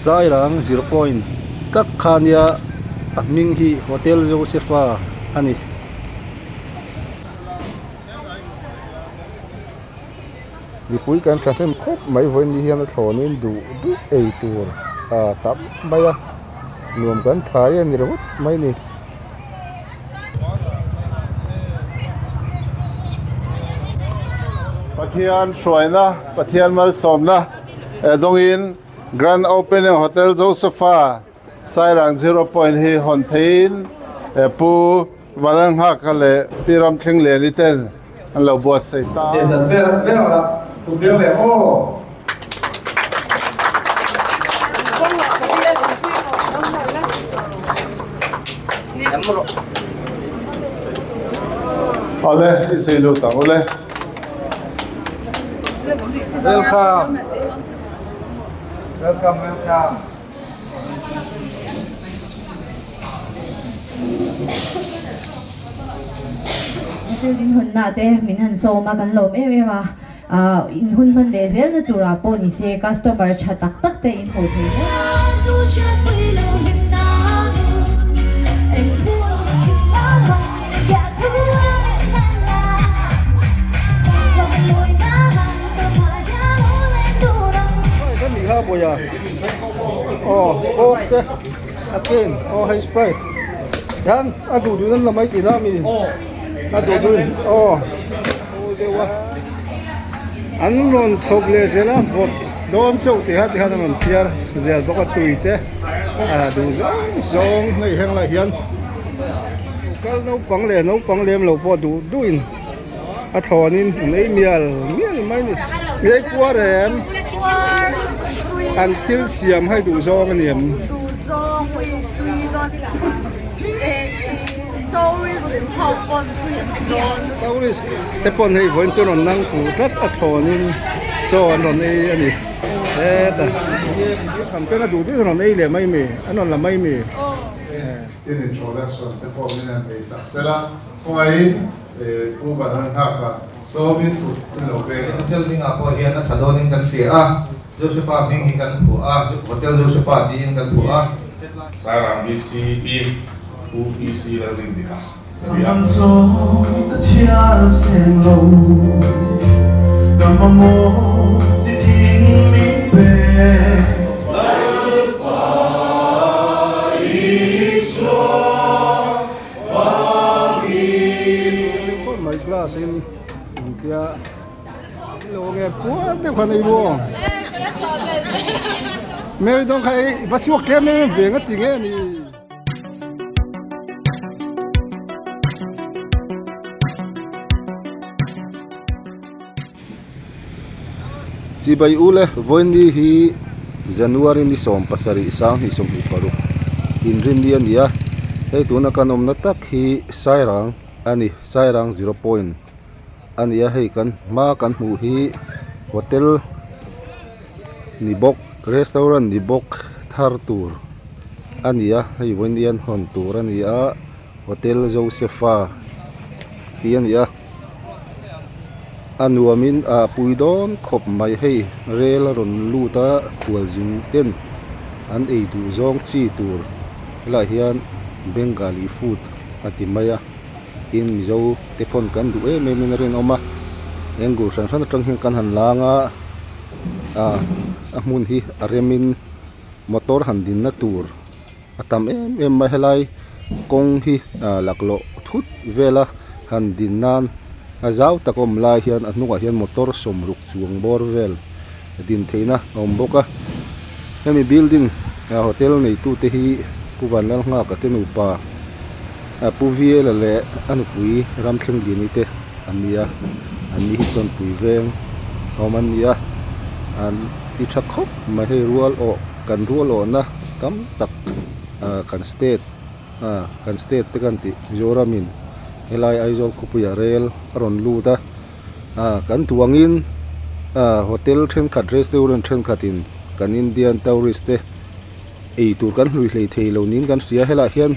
Sairang zero point tak kha nia a hming hi hotel Josepha a ni. Mipui kan thahnem khawp mai vawiin ni hian a thlawnin duh duh ei tur a tam mai a nuam kan thai a ni ringawt mai a ni. Pathian hruaina Pathian malsawmna dawngin Grand Opening Hotel Josepha Sairang Zero Point hi hawn theiin Pu Valanghaka leh Pi Ramthling Liani ten an lo buatsaih ta a. Awle i zui lut ang ule. Welcome. Welcome, welcome. Hotel in hawn na te min han sawm a kan lawm em em a ah in hun hman leh zel na turah pawh ni se customer tha tak tak te in hmuh theih zel Aw coke te a ken aw hei sprite hian a duh duh in an la mai tihna a mi a duh duh in aw aw deuh a an rawn chhawp leh zel a vawt dawn chauh tih kha tikhan an rawn thiar zel bawk a tui te a duh zawng zawng hei heng lai hian kal naupang leh naupang lem lo pawh duh duh in. A thlawnin an ei mial mial mai ni. Mi ei puar em? An thil siam hai duh zawng a ni em? Duh zawng ui tui dawn tourism ho pawn tui an ti dawn. Tourist te pawn hei vawiin chuan rawn nang fuh tlat a thlawnin chaw an rawn ei a ni. Heta tham ten a duh duh in rawn ei leh mai mi an rawn la mai mi. Tin introduction te pawh min han nei sak sela khawngaihin Pu Vanlalnghaka sawmin kut an lo peng a. Hotel hmingah pawh hian a tha dawnin kan hria a, Josepha hming hi kan phuah a, Hotel Josepha tiin kan phuah a. Sairang DCP Pu PC Lalrindika a ni a. Mai glass in an tia lo nge puar deuh khan ei luo Mary dawng kha ei va suak tlem em em ve nga ti nge ni. Chibai ule vawiini hi January ni 17 2026 inrinni a ni a hei tuna kan awmna tak hi Sairang a ni Sairang zero point a ni a hei kan hma kan hmuh hi hotel ni bawk restaurant ni bawk thar tur a ni a hei vawiini an hawn tur a ni a hotel Josepha tih a ni a. A nuamin a pui dawn khawp mai hei rel a rawn lut a khualzin ten an ei duh zawng chi tur helaiah hian bengali food a ti mai a tin mizo te pawn kan duh em em in a rinawm a angle hran hran atang hian kan han lang a ah a hmun hi a remin motor han dinna tur a tam em em mai helai kawng hi ah laklawh thut vela han din nan a zau tak a awm lai hian a hnungah hian motor sawmruk chuang bawr vel din theihna a awm bawk a hemi building ah hotel neitu te hi Pu Vanlalnghaka te nupa ah Pu Viela leh a nupui Ramthlengliani te an ni a an ni hi chuan pui veng a awm an ni a an ti tha khawp mai hei rual awh. Kan rual awhna tam tak ah kan state ah kan state te kan tih Mizoram in helai Aizawl khawpuiah rel a rawn lut a ah kan duangin ah hotel thenkhat restaurant thenkhat in kan Indian tourist te ei tur kan hlui hlei thei lo niin kan hria helaiah hian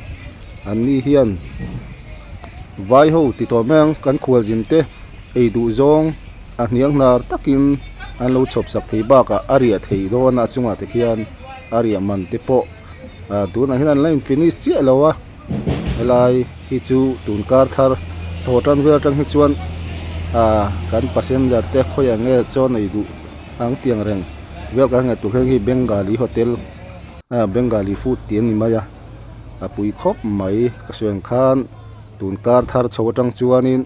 an ni hian vai ho ti tawh mai ang kan khualzin te ei duh zawng. A hniang hnar takin an lo chhawp sak thei bakah a riah theih dawn a chungah te khian. a riah man te pawh ah tunah hian an la in finish chiah lo a helai hi chu tun kar thar thaw tan vel atang hi chuan ah kan passenger te khawiah nge chaw nei duh ang tiang reng vel kan ngaihtuah hian hei bengali hotel ah bengali food tih a ni mai a a pui khawp mai ka sawi ang khan tun kar thar chho atang chuanin.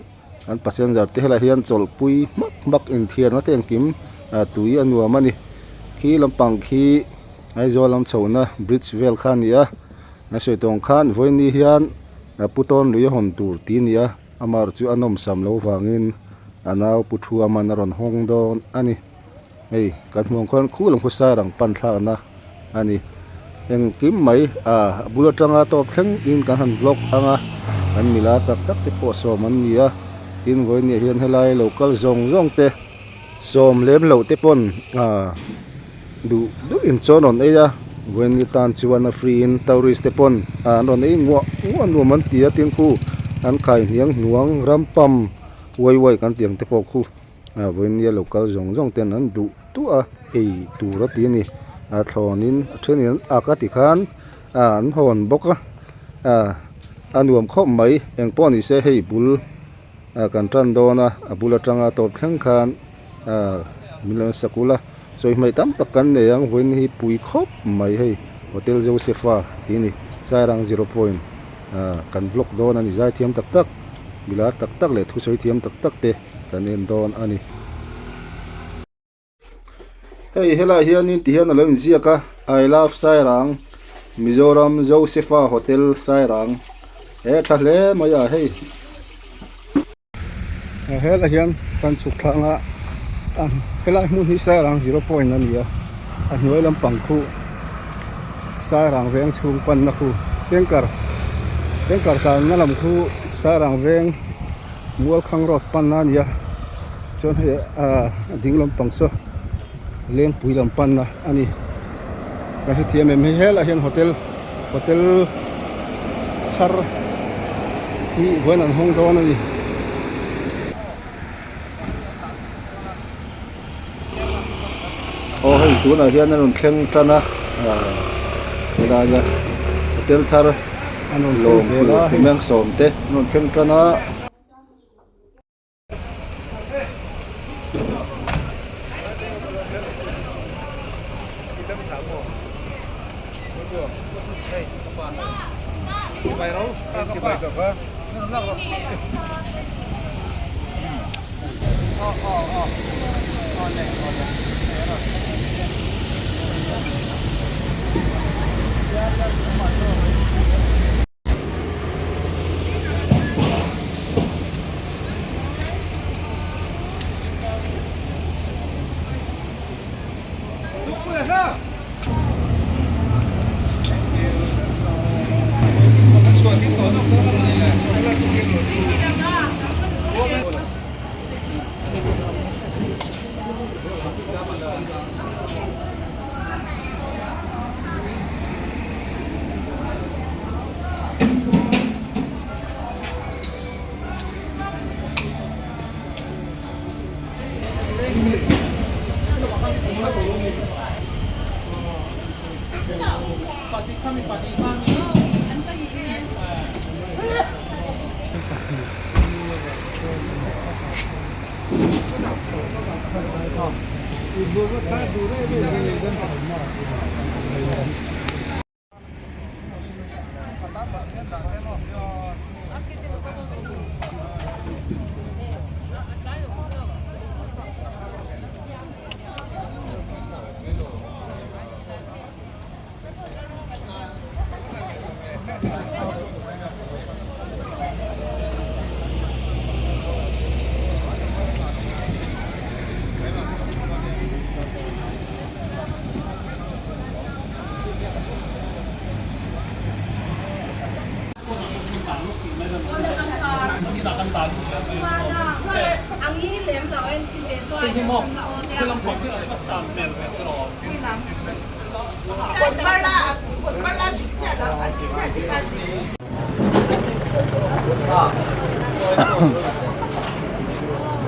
An passenger te helaiah hian chawlhpui hmak hmak inthiarna te engkim ah tui a nuam a ni khi lampang khi Aizawl lam chhohna bridge vel kha a ni a a sawi tawng khan vawiini hian a pu tawn lui a hawn tur tih a ni a amaherawhchu a nawm sam loh vangin a nau pu thu a man a rawn hawng dawn a ni hei kan hmuh ang khuan khu lam khu Sairang pan thlakna a ni engkim mai ah a bul atanga tawp thleng in kan han vlog ang a an mila tak tak te pawh sawm an ni a tin vawiin ah hian helai lo kal zawng zawng te sawm lem loh te pawn ah duh duh in chaw an rawn ei a vawiin tan chuan a free in tourist te pawn ah an rawn ei nguah nguah nuam an ti a tin khu an khai hniang hnuang ram pam uai uai kan tih ang te pawh khu. Ah vawinia lo kal zawng zawng ten an duh duh a ei tur a ti a ni a thlawnin a thenin an ak a tikhan ah an hawn bawk a ah a nuam khawp mai engpawh ni se hei bul ah kan tan dawn a a bul atanga tawp thleng khan ah min lo sakul a sawi hmaih tam tak kan nei ang vawiin hi pui khawp mai hei hotel josepha tih a ni sairang zero point ah kan vlog dawn a ni zaithiam tak tak milar tak tak leh thusawi thiam tak tak te. kan en dawn a ni. Hei helaiah hianin ti hian a lo inziak a I love Sairang Mizoram Josepha Hotel Sairang he tha hle mai a hei. Helaiah hian kan chhuk thlang a helai hmun hi Sairang zero point a ni a a hnuai lampang khu Sairang veng chhung panna khu tanker tanker tlanna lam khu Sairang veng. Mualkhang road panna a ni a chuan hei ahh a ding lampang saw lengpui lam panna a ni kan hrethiam em hei helaiah hian hotel hotel thar hi vawiin an hawng dawn a ni. Aw hei tunah hian a rawn thleng tan a ahh helaia hotel thar lawm tur meng sawm te an rawn thleng tan a.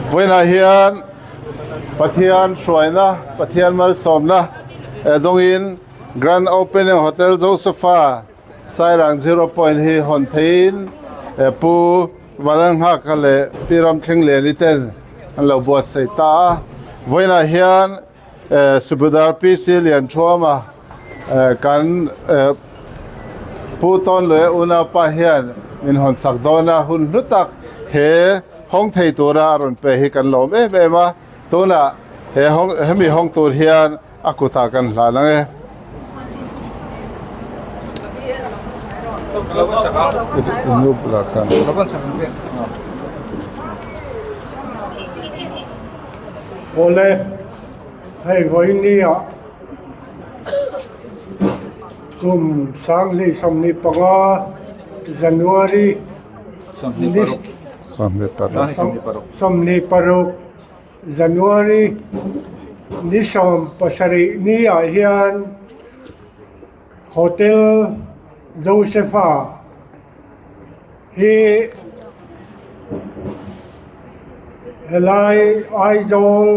Vawiinah hian Pathian hruaina, Pathian malsawmna dawngin. Grand Opening Hotel Josepha Sairang Zero Point hi hawn theiin Pu Valanghaka leh Pi Ramthlengliani ten an lo buatsaih ta a. Vawiinah hian Sibudar PC Lianthuama kan Pu Tawnluia unaupa hian min hawn sak dawn a, hun hlu tak he hawng thei tura a rawn pe hi kan lawm em em a. Tunah he hawng hemi hawng tur hian a kutah kan hlan ang e. Awle, hei vawinia kum 2025 January 26 January ni 17 ni ah hian Hotel Josepha hi helai Aizawl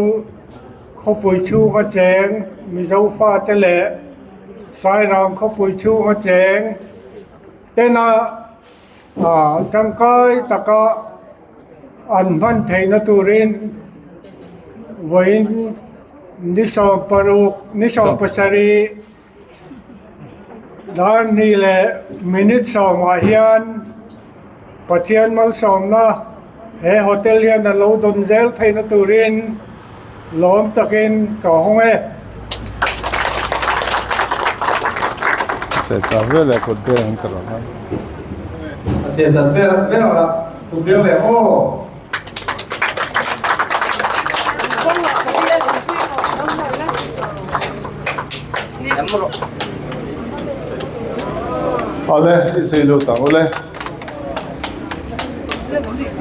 khawpui chhunga cheng Mizo fate leh Sairang khawpui chhunga cheng tena ah tangkai taka an hman theihna turin vawiin ni 16 ni 17 dar hnih leh minute sawmah hian Pathian malsawmna he hotel hian a lo dawn zel theihna turin lawm takin ka hawng e. Che chak vel e kut beng an ka rawn a. Che chat vel vel a kut beng leh aw. Awle i zui lut ang ule.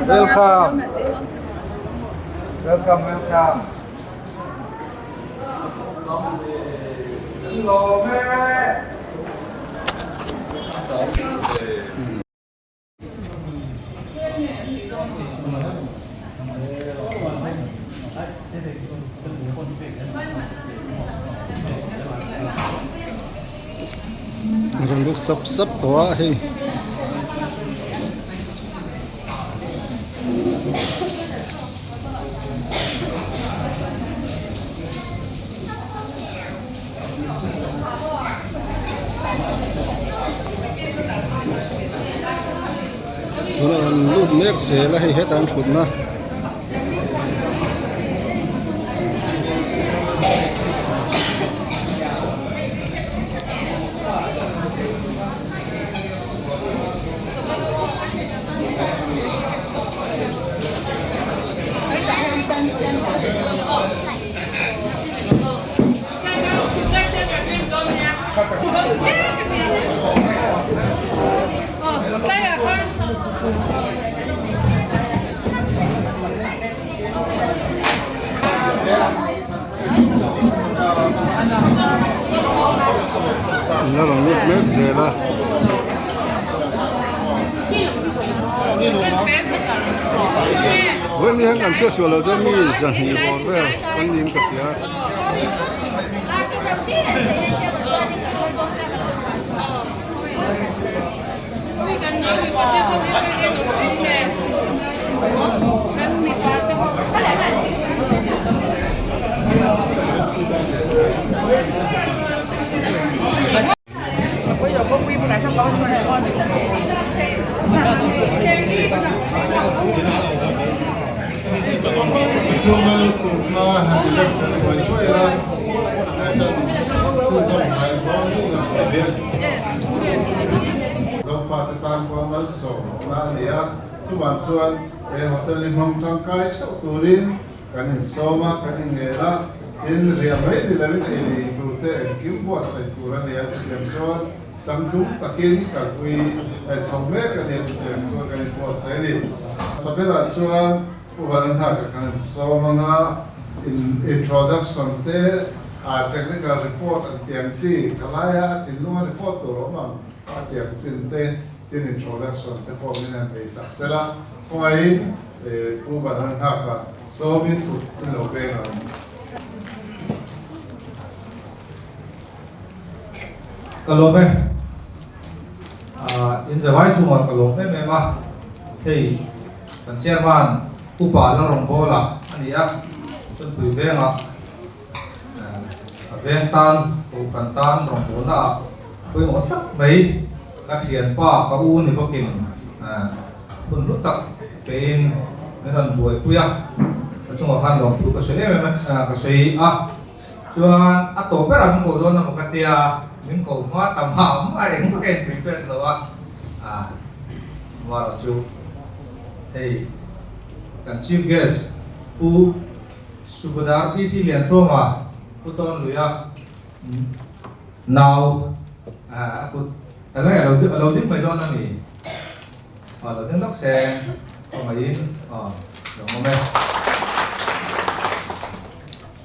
Welcome. Welcome, welcome. Rawn lut sap sap tawh a hei. Tunah an lut mek zel a hei hetah an thutna. An la rawn lut mek zel a. Vawiin ni hian kan hriat sual loh chuan mi zahnih bawr vel kan niin ka hria. Chhunga lut tur kha han ti deuh fel thuai thuai a, heta chhunzawm ngai bawk nih ang a. Zofate tan pawh malsawmna a ni a, chuvang chuan he hotel hi hmang tangkai theuh turin kan insawm a, kan inngel a, tin riah mai ni loin ei leh in tur te engkim buatsaih tur a ni a, chutiang chuan changtlung takin kalpui chho mek a ni a, chutiang chuan kan inbuatsaih a ni. Saberah chuan Pu Valenhaka khan insawm anga introduction te technical report an tih ang chi, khalaia a thinlunga report tur awm ang a tih ang chin te, tin introduction te pawh min han nei sak sel a, khawngaihin Pu Valenhaka sawmin kut in lo beng ang. Ka lawm e. In zavai chungah ka lawm em em a. Hei kan chairman upa Lalrawngbawla a ni a, Chunpui vengah a veng tan kohhran tan rawngbawlna ah pawimawh tak mai ka thianpa ka u ni bawkin hun hlu tak pein min rawn buaipui a, ka chungah khan lawmthu ka sawi em em a ka sawi a. Chuan a tawp berah min koh dawn emaw ka tia, min koh hma ta mah mah engmah ka in prepared lo a, ah amaherawh chu hei kan chief guest Pu Subadar PC Lianthluama Pu Tawnluia nau a kut a lo ding mai dawn a ni. Aw lo ding lawk se khawngaihin aw lo awm e.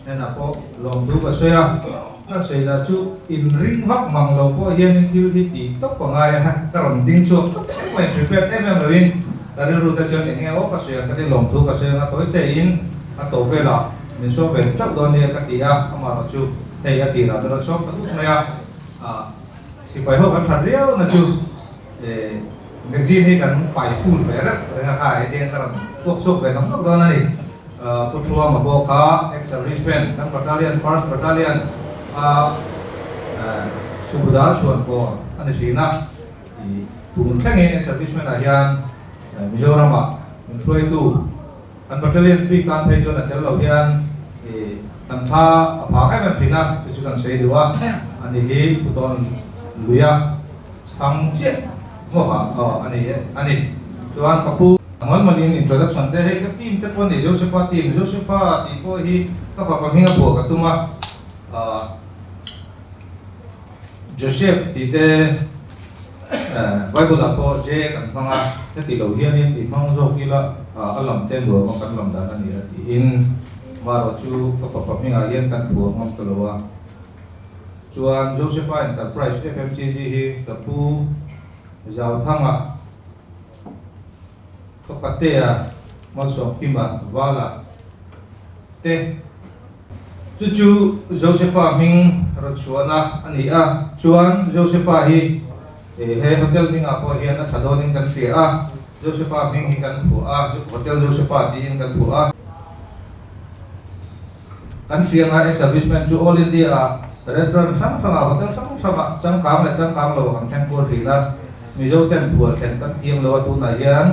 Hnenah pawh lawmtu ka sawi a, ka sawi lah chu inring vak mang lo pawh hianin thil hi tih tawp a ngai a, ka rawn ding chhuak tawp tawp mai, prepared em em loin ka rilru te chuan eng nge aw ka sawi ang ka ti lawmthu ka sawi ang a tawi tein a to velah min sawm ve chauh dawn nia ka ti a, amaherawh chu hei a tirah min rawn sawm ta dut mai a, ah sipai ho kan that riau na chu. Magazine hi kan pai full ve reuh reng a kha hetiang ka rawn tuak chhuak ve nawk nawk dawn a ni. Pu Thuama pawh kha ex-serviceman kan battalion first battalion a Subudar chhuanvawr a ni thin a. Tun thlengin ex-serviceman ah hian Mizoramah min hruaitu kan battalion bik tan phei chuan a tel lo hian kan thla a phang em em thin a, chu chu kan sawi duh a, ani hi Pu Tawn Luia. Chhang chiah ngawk ah aw a ni a ni. Chuan ka pu. Angan manin introduction te hei ka team te pawh a ni Josepha team Josepha tih pawh hi ka fapa hming a phuah ka tum a ah Joseph tih te Bible ah pawh J kan hmang a heti lo hianin i hmang zawk ila a lam te nuam a kan lam dan a ni a tiin marawh chu ka fapa hmingah hian kan phuah ngam ta lo a. Chuan Josepha Enterprise FMCG hi ka pu Zauthanga, ka patea, Malsawmkima, Vala te. Chu chu Josepha hming rawn chhuahna a ni a, chuan Josepha hi he hotel hmingah pawh hian a tha dawnin kan hria a, Josepha hming hi kan phuah a, Hotel Josepha tiin kan phuah a. Kan hrianga ex-servicemen chu All India ah restaurant hrang hrangah, hotel hrang hrangah changkang leh changkang lo ah kan thleng kual thin a. Mizo ten khual thlen kan thiam lo a, tunah hian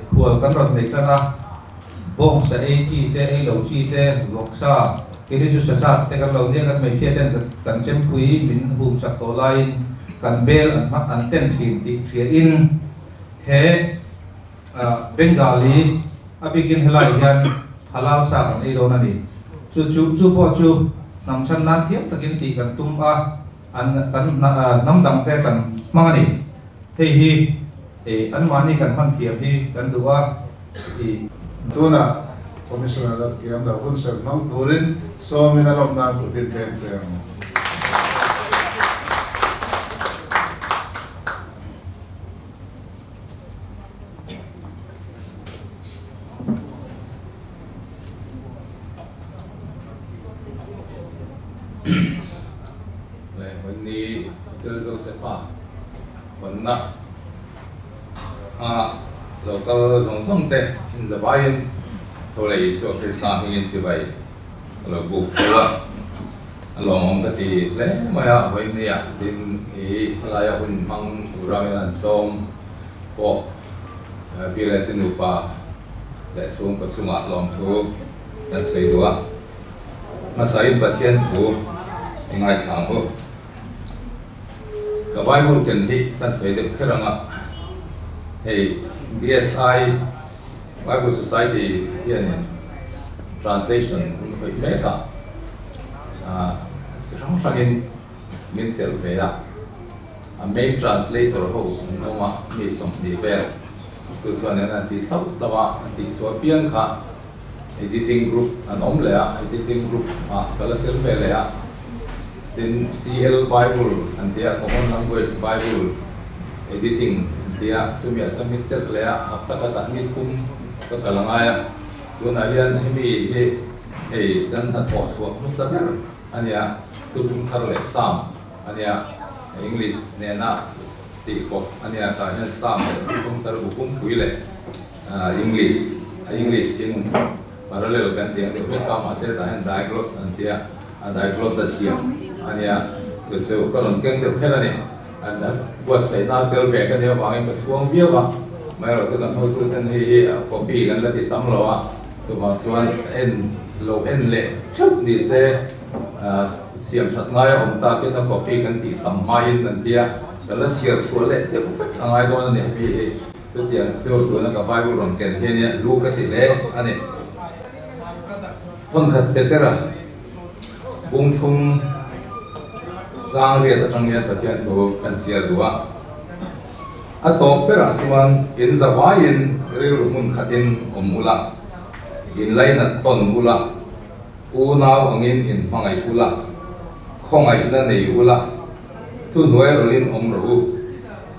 khual kan rawn nei tan a, bawngsa ei chi te, ei lo chi te, vawksa, keini chu sasat te kan lo nia, kan hmeichhia ten kan chempui min hum sak tawh laiin kan bel an hmang an ten thin tih hria in he Bengali a bikin helai hian halal sa kan ei dawn a ni. Chu chu chu pawh chu hnam chhan nan thiam takin tih kan tum a, an kan hnam dang te kan hmang a ni. Hei hi anmahni kan hman thiam hi kan duh a i. Tunah Commissioner lam kiam lo hun serh hmang turin sawmin a lawm nan putin peng teh ang. Leh Hmunni Hotel Josepha hawnna a lo kal zawng zawng te inzavaiin tho leh Isua Krista hmingin chibai a lo buk chho a, a lawmawm ka ti hle mai a, vawinia tin i khawlaia hun hmang tura min an sawm pawh Pi leh ti nupa leh chhungkaw chungah lawmthu kan sawi duh a, hmasain Pathian thu i ngaithla ang u. Ka Bible ken hi kan sawi deuh kher ang a, hei BSI Bible Society hianin translation min khawih mek a, chi hrang hrangin min telh ve a, a main translator ho an awm a, mi 20 vel chu chuanin an tih thlauh thlauh a, an tih sual piang kha editing group an awm leh a, editing group ah ka la tel ve leh a, tin CL Bible an tia Common Language Bible editing an tia chumi ah chuan mi telh leh a, hapta khatah mi thum ka kal a ngai a, tunah hian hemi hi hei kan hnathawh chhuah hmasa ber a nia, thuthlung thar leh sam a nia. English nena tih kawp a nia tah hian Psalm leh Thuthlung tar bu pumpui leh English a English in parallel kan tih ang deuh hlek a mahse tah hian diglot an tia a diglot a siam a nia chu chu ka rawn keng deuh kher a ni an buatsaihna tel ve ka nia avangin ka chhuang viau a amaherawhchu chu kan hotuten hei hi a copy kan la ti tam lo a chuvang chuan en lo en leh theuh ni se. Siam that ngai a awm takin a copy kan tih tam hmain an tia, ka la chhiar chhuah leh deuh vek a ngai dawn a ni hemi hi. Chutiang chu tuna ka Bible rawn ken hi a nia, lu ka ti hle a ni. Thawnkhat Petera bung thum chang riat atang hian Pathian thu kan chhiar duh a. A tawp berah chuan in zavaiin rilru hmun khatin awm ula, in lainat tawn ula, Unau angin in hmangaih ula, khawngaihna nei ula, thuhnuai rawlin awm rawh u.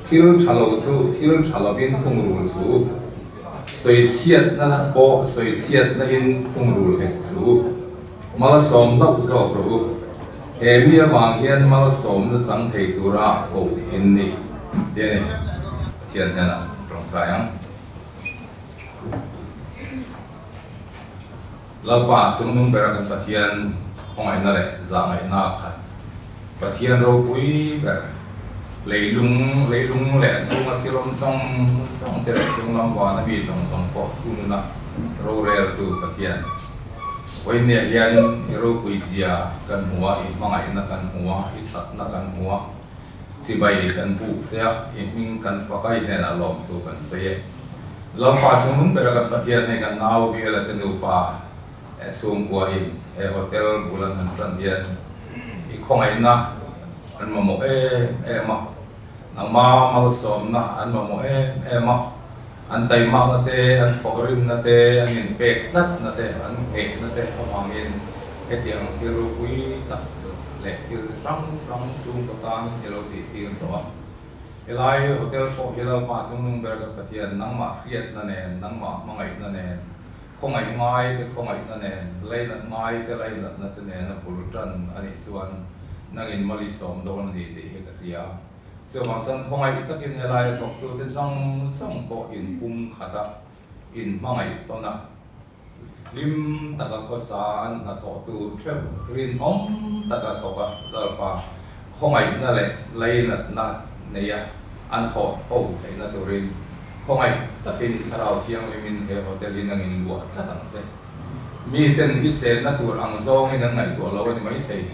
Thil tha lo chu thil tha lovin thungrul suh u. Sawichhiatna pawh sawichhiatna in thungrul hek suh u. Malsawm hlauh zawk rawh u. He mi avang hian malsawmna chang thei tura koh in ni te a ni. Pathian hnenah tawngtai ang. Lalpa chungnung bera kan Pathian khawngaihna leh zahngaihna a khat. Pathian ropui ber, leilung, leilung leh a chhunga thil awm zawng zawng te leh chunglam vana mi zawng zawng pawh thununa roreltu Pathian. Vawinia hian i ropui zia kan hmu a, i hmangaihna kan hmu a, i thatna kan hmu a, chibai kan buk che a, i hming kan fak a, i hnenah lawmthu kan sawi e. Lalpa chungnung bera kan Pathian hei kan nau Biala te nupa eh chhungkua in he hotel bul an han tan hian i khawngaihna an mamawh em em a, nangma malsawmna an mamawh em em a, an taimakna te, an thawkrimna te, an inpek tlatna te, an nghehna te avangin hetiang thil ropui tak leh thil chi hrang hrang chhungkaw tan i lo tihtir tawh a. Helai hotel pawh hi Lalpa chungnung ber ka Pathian, nangmah hriatna nen, nangmah hmangaihna nen, khawngaih ngai te khawngaihna nen, lainat ngai te lainatna te nena bul tan a nih chuan nangin mali sawm dawn a ni tih hi ka hria. Chuvang chuan khawngaih takin helaia thawktute zawng zawng pawh inpum khat a, inhmangaih tawn a, Hlim taka khawsa an hnathawh tur theuh rinawm taka thawk a, Lalpa khawngaihna leh lainatna neia an thawh ho theihna turin khawngaih takin i Thlarau Thianghlimin he hotel hi nangin luah tlat ang che. Miten i chenna tur ang zawngin an ngaihtuah lo a ni maithei.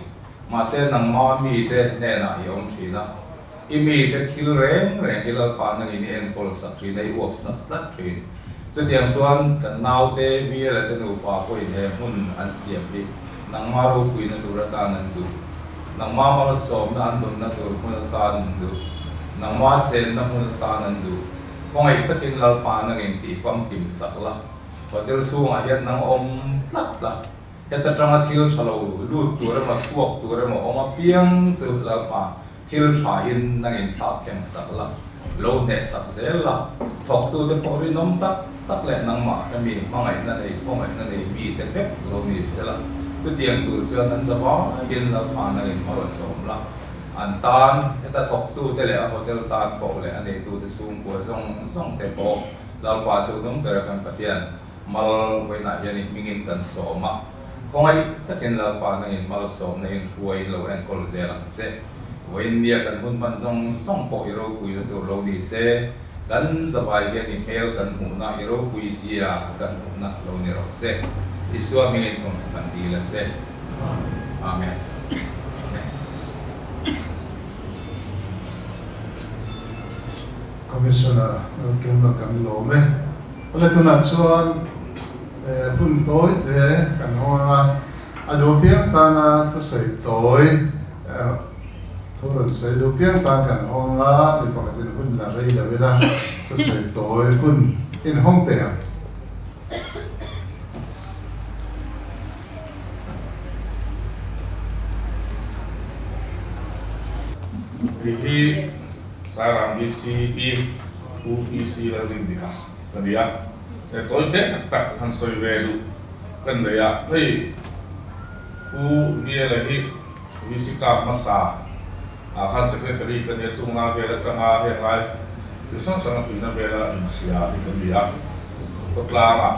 Mahse nangma mite hnenah i awm thin a, I mite thil reng reng hi Lalpa nangin i enkawl sak thin a, i uap sak tlat thin. Chutiang chuan kan naute Biala te nupa pawhin he hmun an siam hi nangma ropuina tur atan an duh, nangma malsawmna an dawnna tur hmun atan an duh, nangma chenna hmun atan an duh. Khawngaih takin Lalpa nangin tih famkim sak la, hotel chhungah hian nang awm tlat la. Heta tanga thil tha lo lut tur emaw chhuak tur emaw awm apiang chu Lalpa thil tha in nang in thlak thleng sak la, lo hneh sak zel la, thawktute pawh rinawm tak tak leh nangmah hemi hmangaihna nei khawngaihna nei mite vek lo ni sela, chutiang tur chuan an zavaiin Lalpa nang in hmar a sawm la, an tan heta thawktute leh a hotel tan pawh leh a neitute chhungkua zawng zawng te pawh Lalpa chu nung bera kan Pathian. Mal vawiinah hian i hmingin kan sawm a, khawngaih takin Lalpa nangin malsawmna in hruaiin lo enkawl zel ang che. Vawiin nia kan hun hman zawng zawng pawh i ropuina tur lo ni se, kan zavai hian i hmel kan hmuhna, i ropui zia kan hmuhna lo ni rawh se. Isua hmingin chhawng chu kan dil a che. Amen. Commissioner Lalkemna kan lawm e. Awle tunah chuan hun tawi te kan hawng ang a, a duh piang tana thusawi tawi thu rawn sawi duh piang tan kan hawng ang a, mi pakhatin hun la rei lo ila thusawi tawi hun inhawng teh ang. Hei hi Sairang VCP Pu PC Lalrindika ka ni a, he tawi te tak tak han sawi ve duh ka nei a, hei Pu Niela hi VC Club hmasa. Ah khan secretary ka nia chung lai vel atanga heng lai thil hrang hrang a tuina vela inhria hi ka ni a, khawtlang ah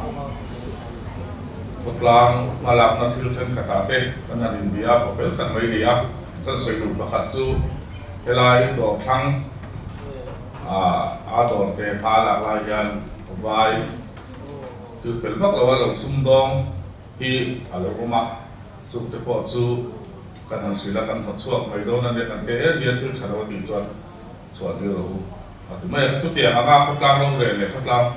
khawtlang hmalakna thil thenkhat ah te kan han inbia a, pawh fel tak mai ni a, kan sawi duh pakhat chu helai dawr thlang ah a dawr te hma lak lai hian vai thil fel vak lo a lo sumdawng hi a lo awm a, chung te pawh chu. Kan han hrilh a, kan hnawt chhuak mai dawn a nia, kan ke em hi a thil tha lo a tih chuan chhuah tir rawh u a ti mai a. Chutiang anga khawtlang rorel leh khawtlang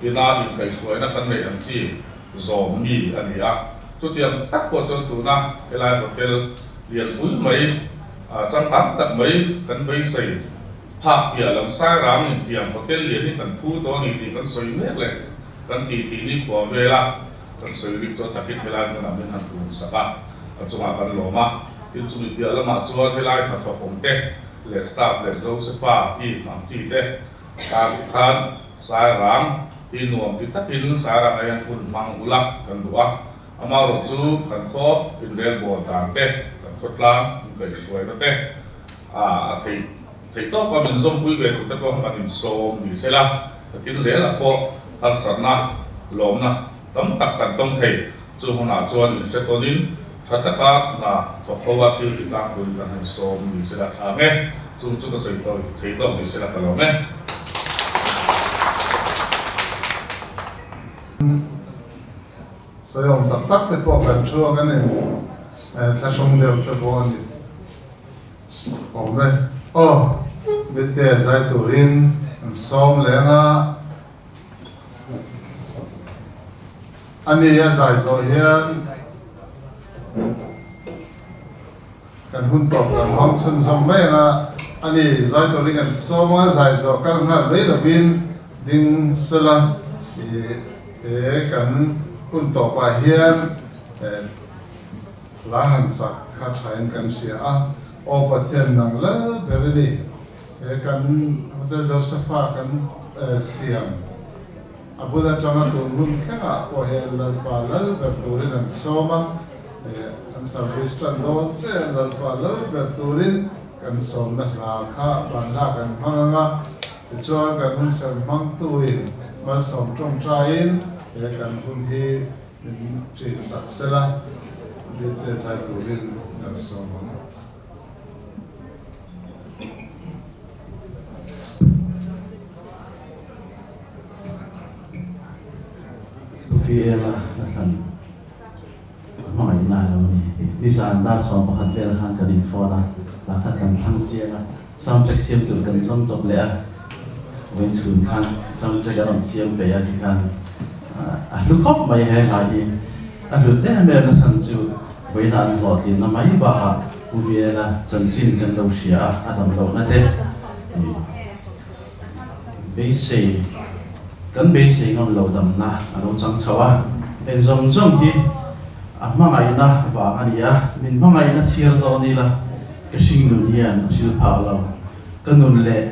ina inkaihhruaina kan neih ang chi zawm mi a ni a. Chutiang tak pawh chuan tuna helai hotel lianpui mai changkang tak mai kan beisei phak piah lam Sairang intiang hotel lian hi kan phu tawh a ni tih kan sawi mek leh kan tih tih nikhua vela Kan sawi rik chuan takin helai hmunah min han kun sak a, a chungah kan lawm a. Tin chumi piah lamah chuan helai hnathawk awm te leh staff leh Josepha team ang chi te tan khan Sairang hi nuam ti takin Sairang ah hian hun hmang ula kan duh a. Amaherawh chu kan khaw inrelbawl dan te, kan khawtlang inkaihhruaina te a theih theih tawpa min zawmpui ve tur te pawh kan insawm ni sela, takin zelah pawh harsatna lawmna tam tak kan tawng thei. Chu hmunah chuan inhre tawnin tha taka hna thawk ho a thil ti tlang turin kan han sawm ni sela tha ang e. Chung chu ka sawi tawh thei tawk ni sela ka lawm e. Sawi awm tak tak te pawh kan thu a kan in thlahrung deuh te pawh a ni. Awm e. Aw, mite zai turin an sawm leng a. A ni a zai zawh hian kan hun tawp kan hmang chhunzawm mai ang a. A ni zai turin kan sawm a, zai zawh kal nghal mai lovin ding sela i he kan hun tawpah hian hla han sak kha thain kan hria a. Aw Pathian nang lal ber i ni. He kan Hotel Josepha kan siam a bul atanga tun hun thlengah pawh hian Lalpa lal ber turin an sawm a, an service tan dawn che a, Lalpa lal ber turin kan sawmna hla kha banhla kan hmang ang a, tichuan kan hun ser hmangtuin malsawm tawngtaiin he kan hun hi min ṭin sak sela, bite zai turin kan sawm ang. VL a la thlan a hmangaihna a lo ni. Nizan dar 11 vel khan kan in phone a, lah kha kan thlang chiang a, soundtrack siam tur kan zawm chawp leh a, vawiin chhun khan soundtrack a rawn siam ve a tikhan a hlu khawp mai he hla hi. A hlut em em na chhan chu vawiina an hlawhtlinna mai bakah Pu Viela chanchin kan lo hria a, a dam lohna te beisei kan beisei ngam lo damna a lo chang chho a. Eng zawng zawng hi a hmangaihna vang a ni a, min hmangaihna chhiar dawn ila ka hring nun hian a hril phah lo, ka nun leh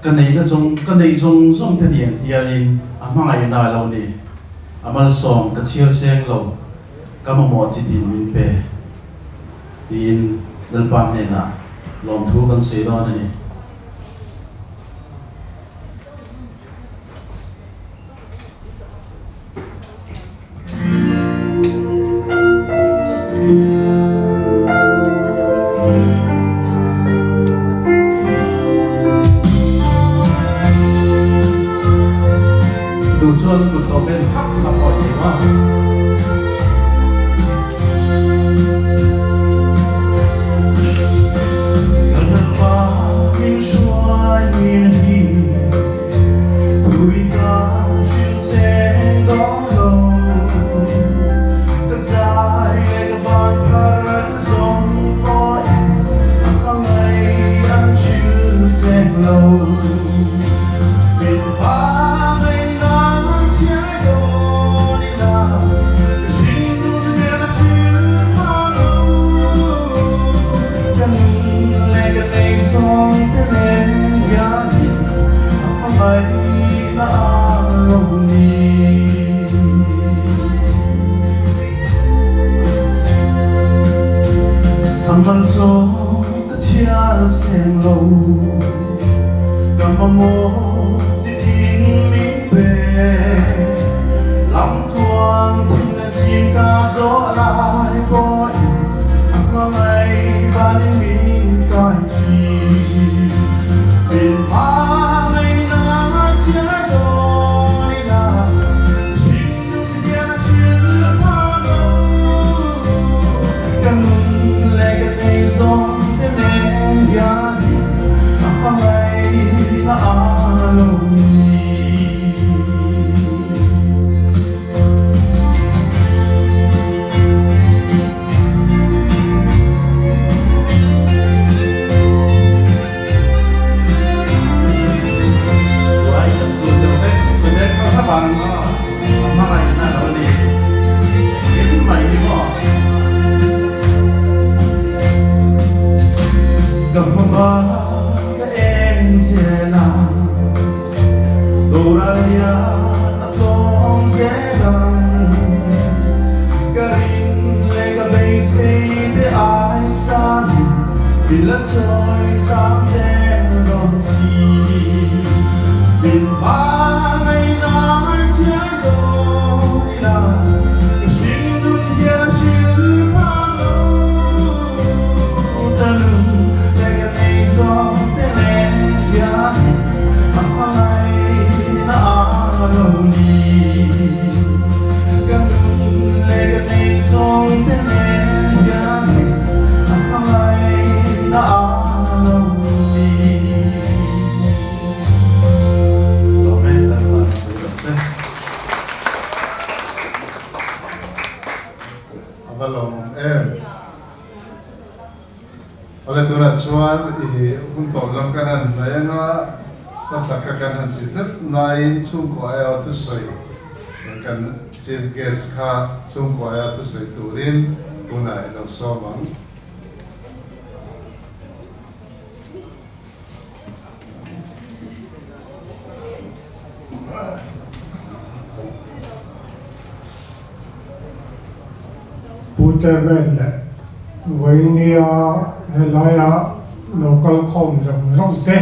Ka neihna zawng, ka neih zawng zawng te nen hianin a hmangaihna a lo ni. A malsawm ka chhiar seng lo, ka mamawh chi tin min pe, tiin Lalpa hnenah lawmthu kan sawi dawn a ni. Duh chuan kut lo ben thak thak awih thei ma. seng lo Ka mamawh chi tin min pe Lam tluang thim leh chhim ka zawh lai pawhin A hmangaih vanin min kai thin Min hmangaihna chhiar dawn ila Hringnun hian a hrilh phak lo Ka nun leh ka nei zawng te nen hianin A hmangaihna a lo ni. Buai kan tur deuh vek vek kha kha vang maw a hmangaihna lo ni engkim mai hi maw. Ka hmama ka eng zel a Doral hian a tlawm zel ang Ka rin leh ka beisei te ai sanin I la chawi sang zel dawn si Min hmangaihna chhiar dawn ila Ka hringnun hian a hrilh phak lo Ka nun leh ka nei zawng te nen hianin A hmangaihna a lo ni. Ka nun leh ka nei zawng te nen hianin A hmangaihna a lo ni. Amen Lalpa ropui rawh se. A va lawmawm em. Awle tunah chuan i hun tawp lam kan han hnai anga hmasa kha kan han ti zet naiin chhungkaw aia thusawi kan chief guest kha chhungkaw aia thusawi turin hunah i lo sawm ang. Pu Chairman leh vawinia helaia lo kal khawm zawng zawng te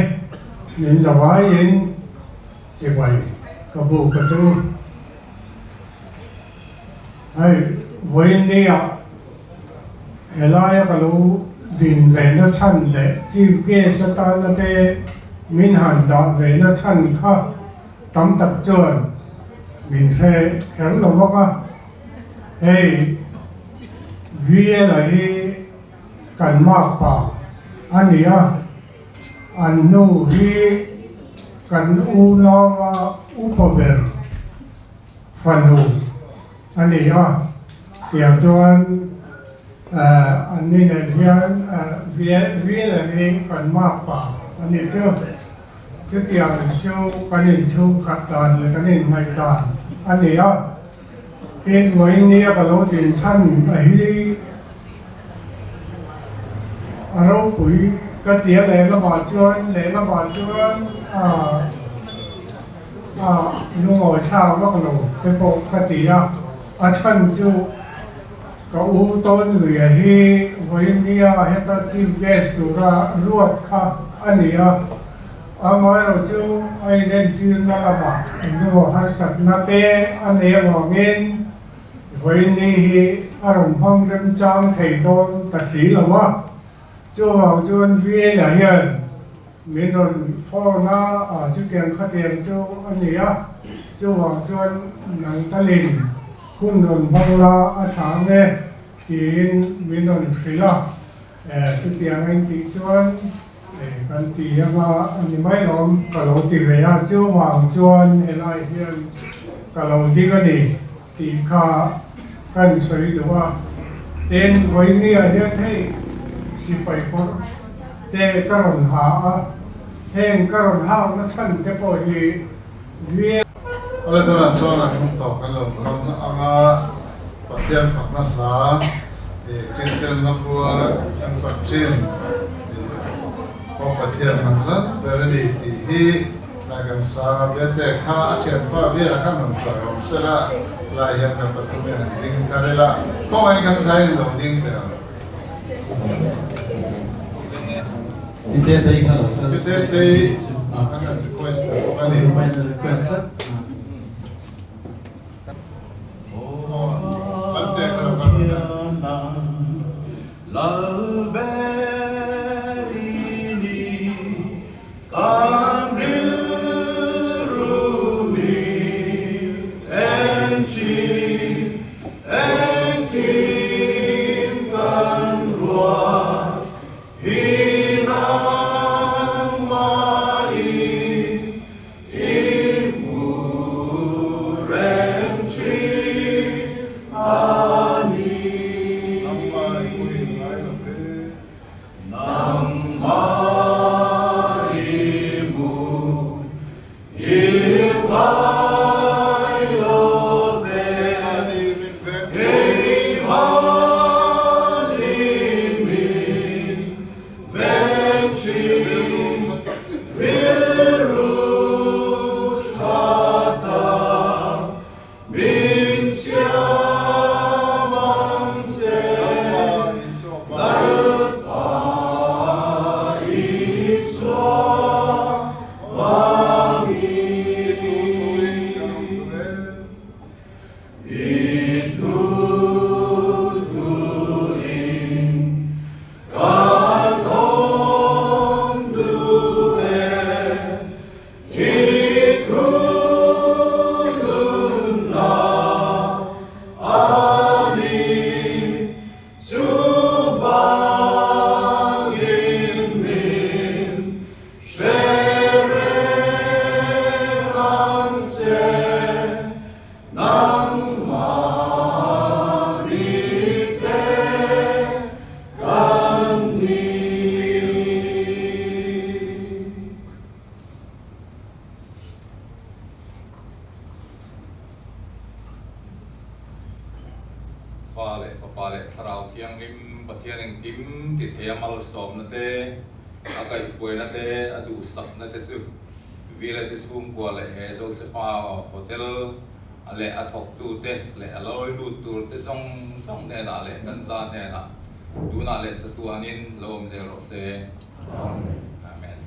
min zavaiin chibai ka buk a chu. Hei vawinia Helaia ka lo din ve na chhan leh Chief Guest atana te min han dah ve na chhan kha tam tak chuan min hre kher lo vak a. Hei VL-a hi kan makpa a ni a, an nu hi kan unaua upa ber fanu a ni a, tiang chuan an ni nen hian Viela hi kan makpa a ni chu. Chutiang chu kan inchhungkhat dan leh kan inngaih dan a ni a, tin vawiin ka lo din chhan a hi a ropui ka ti a lehlamah chuan lehlamah chuan A lungawi thlak vak lo te pawh ka ti a, a chhan chu ka u Tawnluia hi vawinia heta Chief Guest tura ruat kha a ni a, amaherawh chu a inentirna lamah engemaw harsatna te a nei avangin vawiini hi a rawn hmang remchang thei dawn ta si lo a, chuvang chuan VA-ah hian Min rawn phone a, ah chutiang khatiang chu a ni a, chuvang chuan nang talin hun rawn hmang la a tha ang e tiin min rawn hrilh a, eh chutiang a intih chuan eh kan ti anga a ni mai lawm ka lo ti ve a, chuvang chuan helai hian ka lo ding a ni tih kha kan sawi duh a, tin vawinia hian hei sipai kawr te ka rawn ha a, heng ka rawn hakna chhan te pawh hi vi. Awle tunah chuan an hun tawh kan lo hmang ang a, Pathian fakna hla ih Kristian hlapua kan sak thin ih Aw Pathian man lat ber a ni tih hi Lai kan sang a biate kha a thianpa Viala khan rawn chawi awm sela, lai hian kan pathum hian an ding thar ila, khawngaih kan zai in lo ding teh ang. Pi Tetei kha lo kal. Pi Tetei an rawn request ta bawk a ni. An rawn request tlat. Lamte kha lo kal rawh le. Pa leh Fapa leh Thlarau Thianghlim Pathian engkim ti thei a malsawmna te, a kaihhuaina te, a duhsakna te chu Village chhungkua leh he Josepha Hotel a leh a thawktute leh a lawi lut turte zawng zawng hnenah leh kan za hnenah tunah leh chatuanin lo awm zel rawh se. Amen.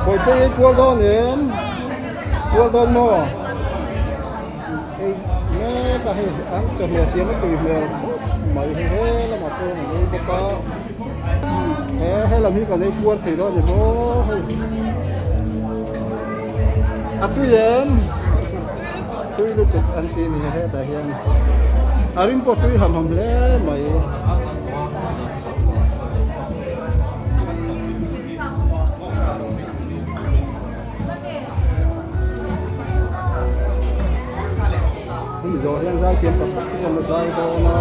Khawite ei kual dawn em? Kual dawn maw? Ei mek a hei an chawhmeh siam a tui hmel khawp mai hei he lamah pawh an ei bawk a he helam hi kan ei kual thei dawn a ni maw hei a tui em? Tui lutuk an ti a ni hetah hian a rim pawh tui ham ham hle mai. Hemi zawh hian zai siam tak tak te chuan a zai dawn a.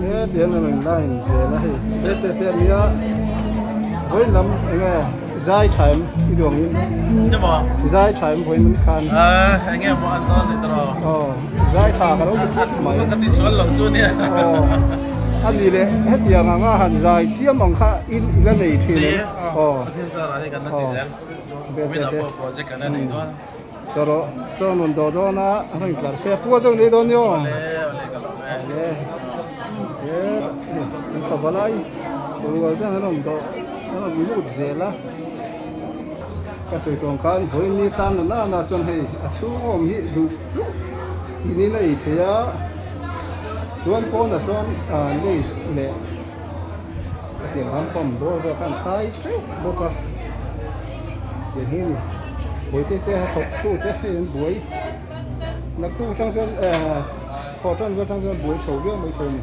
He tiang an rawn line zel a hei te te te ania vawi lam enge zai tha em i duh ang in zai tha em vawi lam khan enge maw an dawn ni tawh aw zai tha ka lo ti khawp mai ka ti sual lo chu nia aw ani leh hetiang anga han zai chiam ang kha i la nei thin em aw kan la ti zel kumin ah pawh project kan la nei dawn. Chaw rawh chaw rawn dawh dawn a a rawn tlar phei a puar deuh nei dawn ni aw le he an fa valai rual ten an rawn dawh an rawn lut zel a ka sawi tawng khan vawiin ni tan na nana chuan hei a chhung awm hi duh duh tihnin a ei thei a chuan pawnah sawn lace leh. Khatiang khan pump bawr vel kha an khai teuh bawk a tiang hi a ni buai te te a thawk tu te hei an buai naktuk atang chuan ehh thawh tan atang chuan buai chho viau mai thei a ni.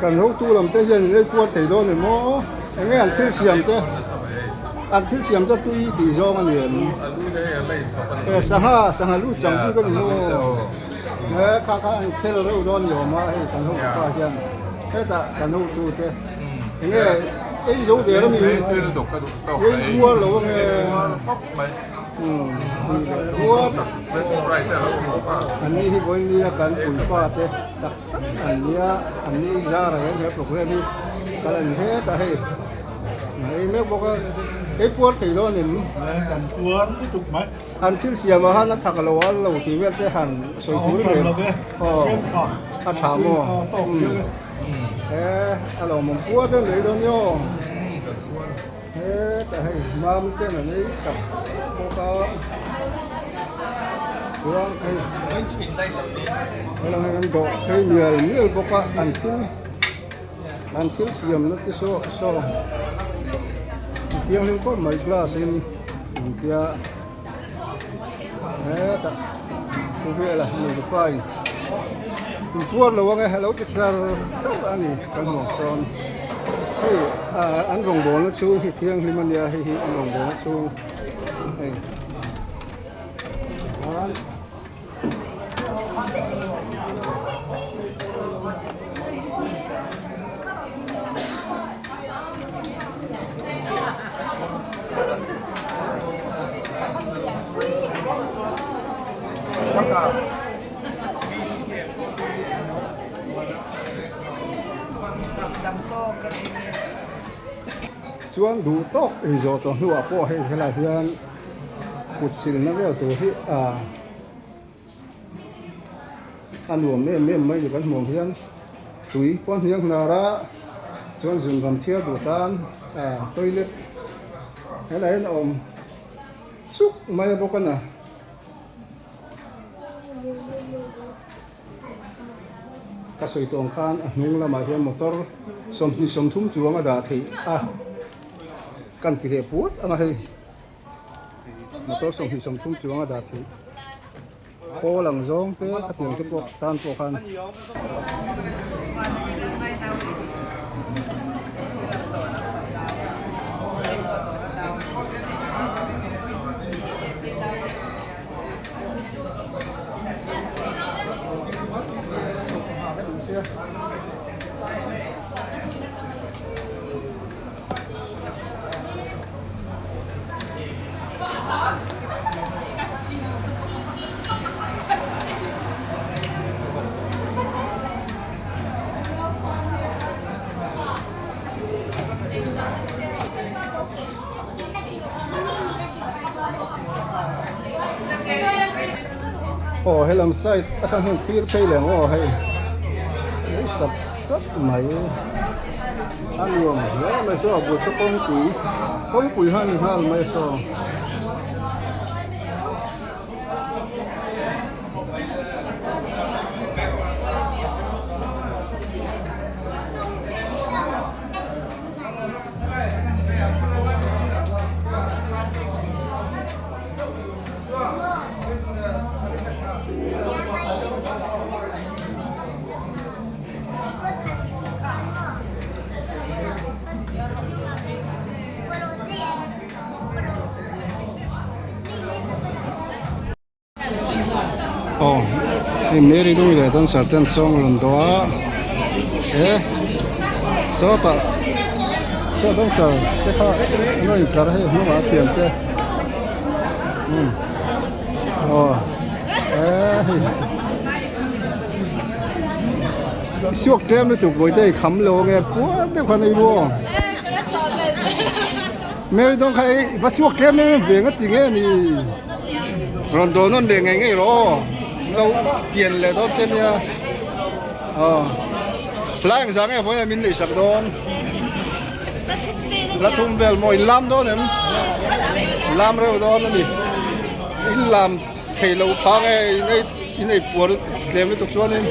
Kan hotu lam te hian in ei kual thei dawn em aw eng nge an thil siam te an thil siam te tui tih zawng a ni em e sangha sangha lu chang bik a ni maw he kha kha an khel reuh dawn ni awm a hei kan hotu pa hian hetah kan hotu te eng nge ei zo der a mi ei kual lo ang e. An ni hi vawinia kan puipa te tak tak an nia an ni zara hian he program hi kal a ni het a hei ei mek bawk a ei puar thei dawn em kan puar lutuk mai an thil siam ah han a thak lo a lo tih vel te han sawi tur em aw a tha maw he a lawmawm puar deuh mai dawn nia aw. Hetah hei mam ten an ei sak bawk a chuan hei helang hei an dawh phei mial mial bawk a an thil an thil siam na te saw saw a thianghlim khawp mai glass in an tia hetah thu vela nupa in inpuar lo ang e a lo ti char char a ni kan hmuh sawn hei ah an rawngbawlna chhung hi thianghlim a nia hei hi an rawngbawlna chhung hei an. Chuan duh tawk ei zawh tawh hnuah pawh hei helai hian kut silna vel tur hi ah a nuam em em mai ni kan hmuh ang hian tui pawh a hniang hnar a chuan zun ram thiar duh tan ah toilet helai hian a awm chuk mai a bawk a na. Ka sawi tawng khan a hnung lamah hian motor 20 30 chuang a dah theih a kan ti leh puat ang a hei motor 20 30 chuang a dah theih kawl ang zawng te khatiang te pawh tan pawh khan. Aw helam side atang hian thlir phei leh ang aw hei hei sap sap mai a nuam hle mai saw a bul saw kawngpui kawngpui kha a ni nghal mai saw. Aw hei Mary Lung leh dancer te an sawng rawn dawh a he sawtah saw dancer te kha an rawn intlar a hei hnungah a thian te umm aw he hei suak tlem lutuk bawihte i kham lo ange puar deuh khan ei ru aw. Mary dawn kha ei va suak tlem em em ve nga ti nge ni rawn dawn nawn leh ngei ngei rawh aw lo pian leh dawn che nia aw hlai ang zah nge vawiin ah min neih sak dawn la thum vel maw in lam dawn em lam reuh dawn a ni in lam thei lo phang e in ei in ei puar tlem lutuk chuanin.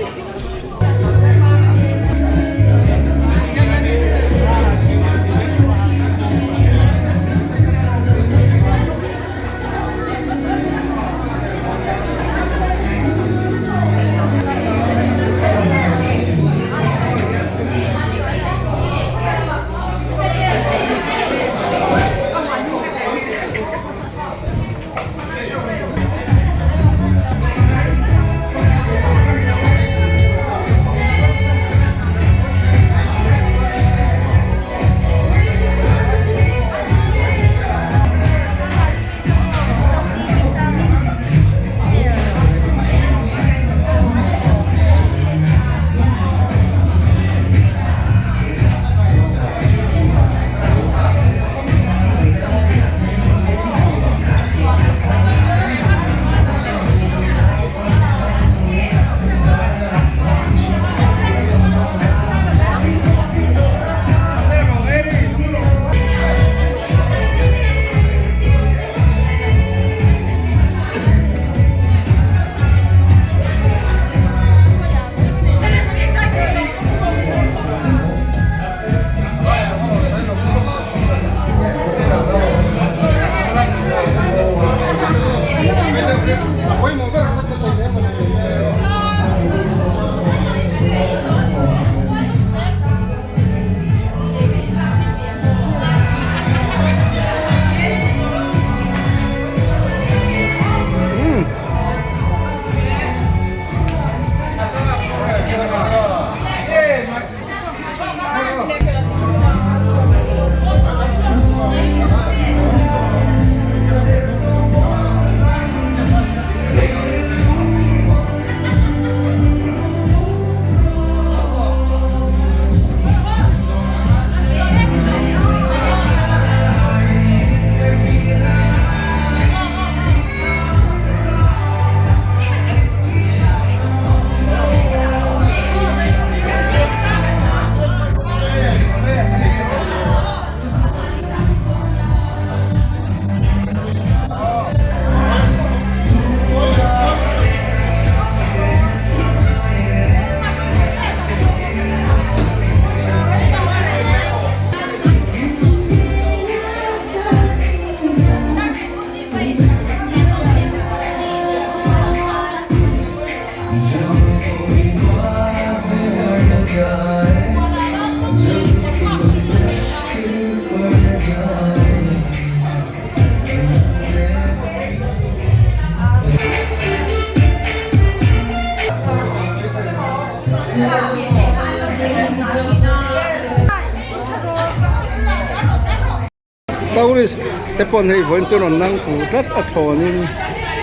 Tourist te pawn hei vawiin chu rawn nang fu tlat a thlawnin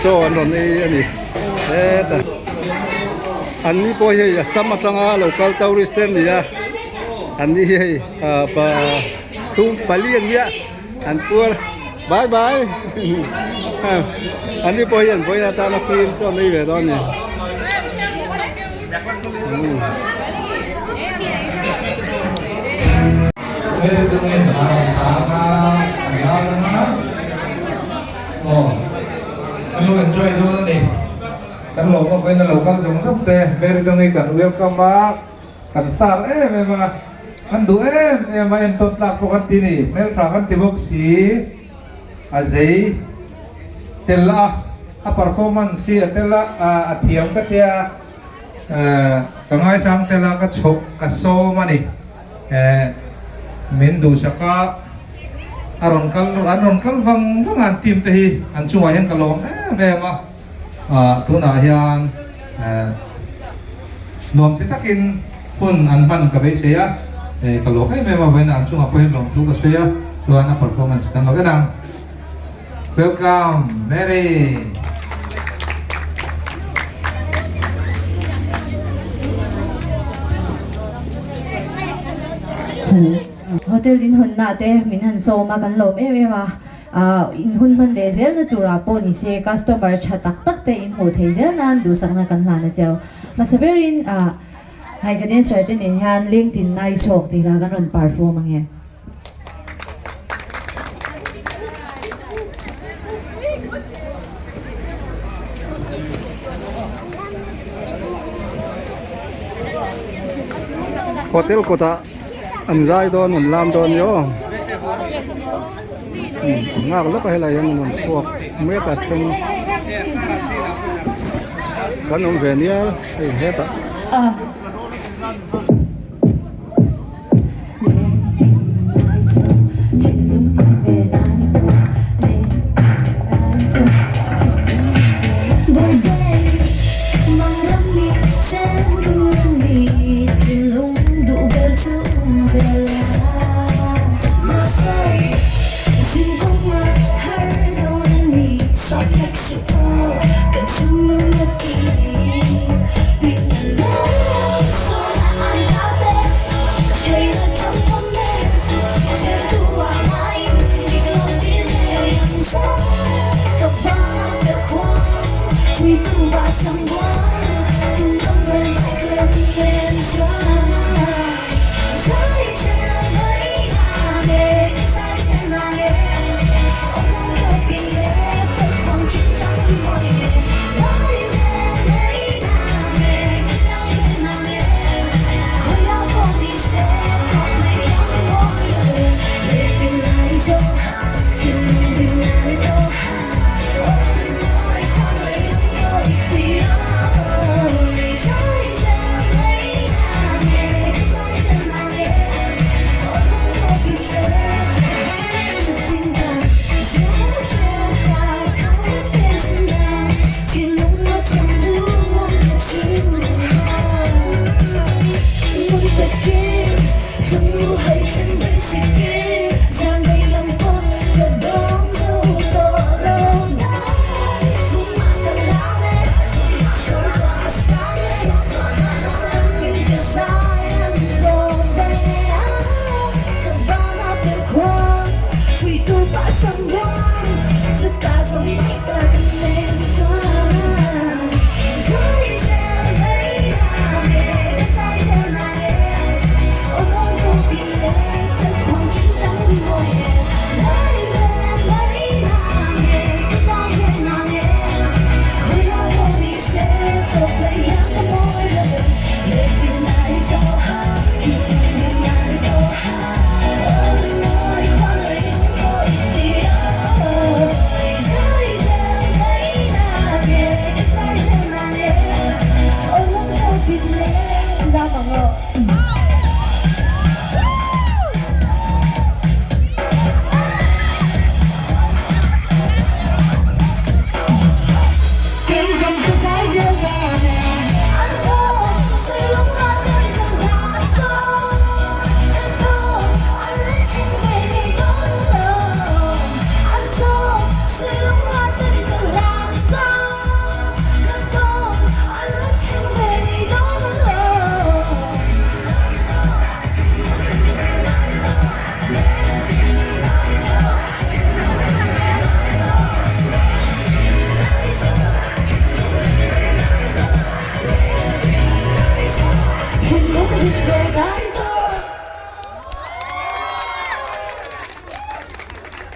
chaw an rawn ei a ni hetah an ni pawh hi hei Assam atanga lo kal tourist te an ni a an ni hi hei ah pa thum pali an nia an puar. Bye bye. An ni pawh hian vawiin atana free in chuan nei ve dawn a ni. Kan lo pawh vawiin a lo kal zawng zawng te Mary Dongi kan welcome a. Kan star em em a, kan duh em em a, entawn tlak pawh kan ti ni, hmeltha kan ti bawk si, a zei tel a, a performance hi a tel a, a thiam ka tia, ka ngaisang tel a, ka chhoh ka sawm a ni, min duhsak a, a rawn kal an rawn kal vang vang a an team te hi an chungah hian ka lawm em em a. Tunah hian nuam ti takin hun an hman ka beisei a, ka lawm em em a, vawiin an chungah pawh hian lawmthu ka sawi a, chuan a performance kan lo en ang. Welcome Mary! Hotel in hawnna te min han sawm a, kan lawm em em a. In hun hman leh zelna turah pawh ni se customer tha tak tak te in hmuh theih zel nan duhsakna kan hlan a cheu. Hmasa berin hai ka dancer te nen hian leng tin nai chhawk tih lah kan rawn perform ange. Hotel kawtah an zai dawn an lam dawn ni aw. Nghak lawk a helai hian an rawn chhuak mek a then kan awm ve nia hei hetah.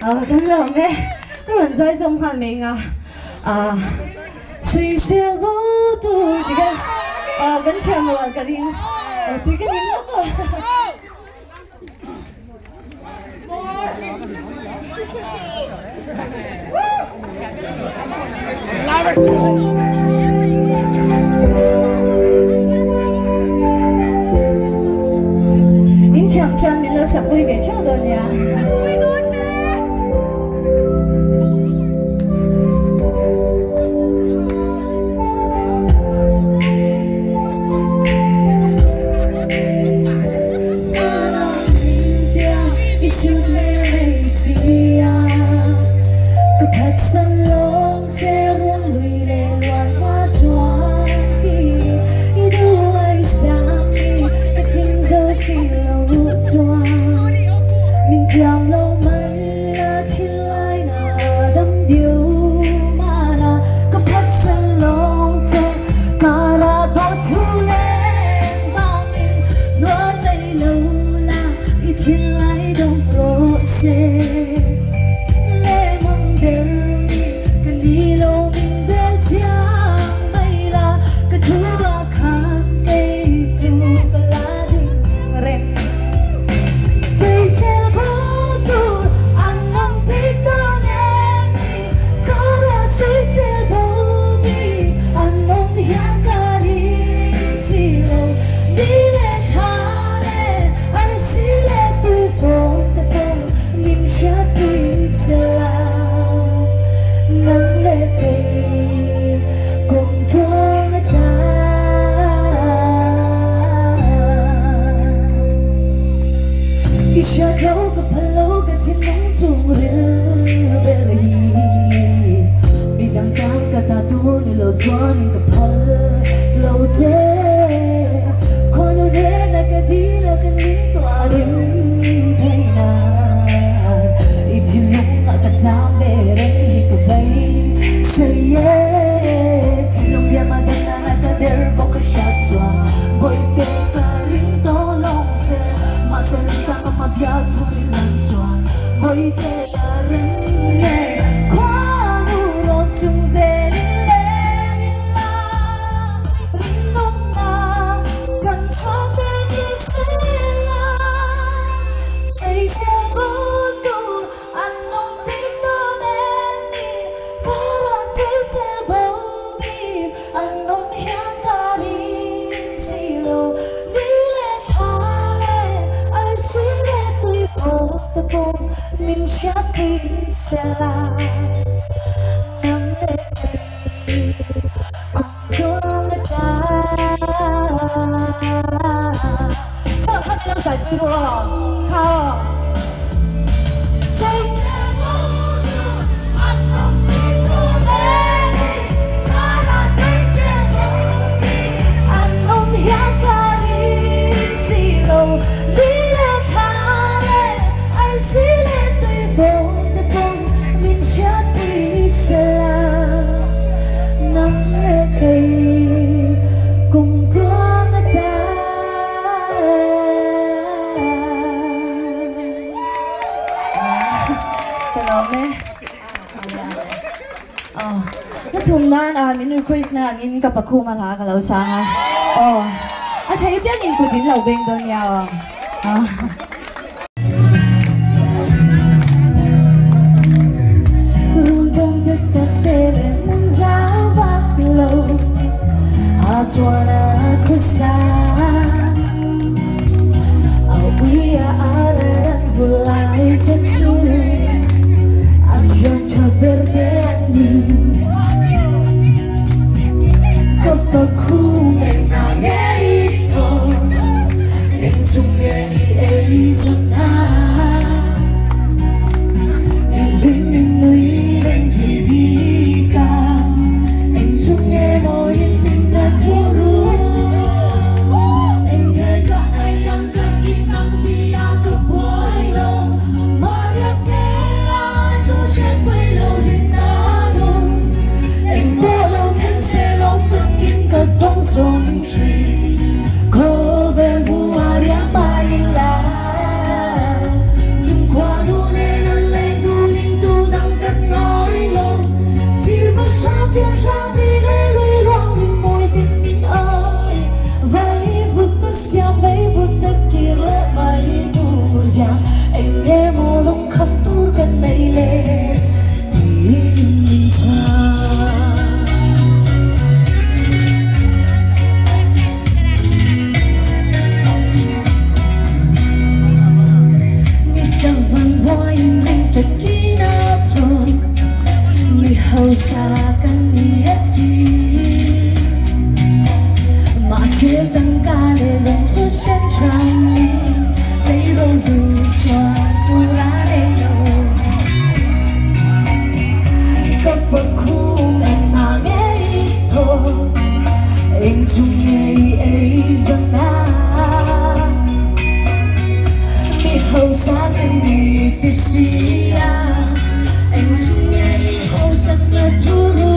Kan lawm e. Ka rawn zai zawm nghal mai nga. Suisel bo tur ti kha kan thiam rual ka ring. Tui ka ning lawk a. In thiam chuan min lo sakpui ve theuh dawn nia. Eng chu nge i ei zawn a? Mi hausa kan nei ti si a, eng chu nge i hausak na thu ru?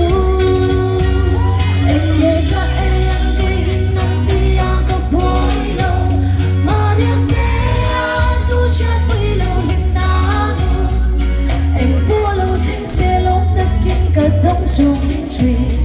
Eng nge ka ei ang kei in ang ti a ka buai lo, Maria te a tu hriatpui lo hlim na nu. Eng pawh lo thleng se lawm takin ka dawng sung thin.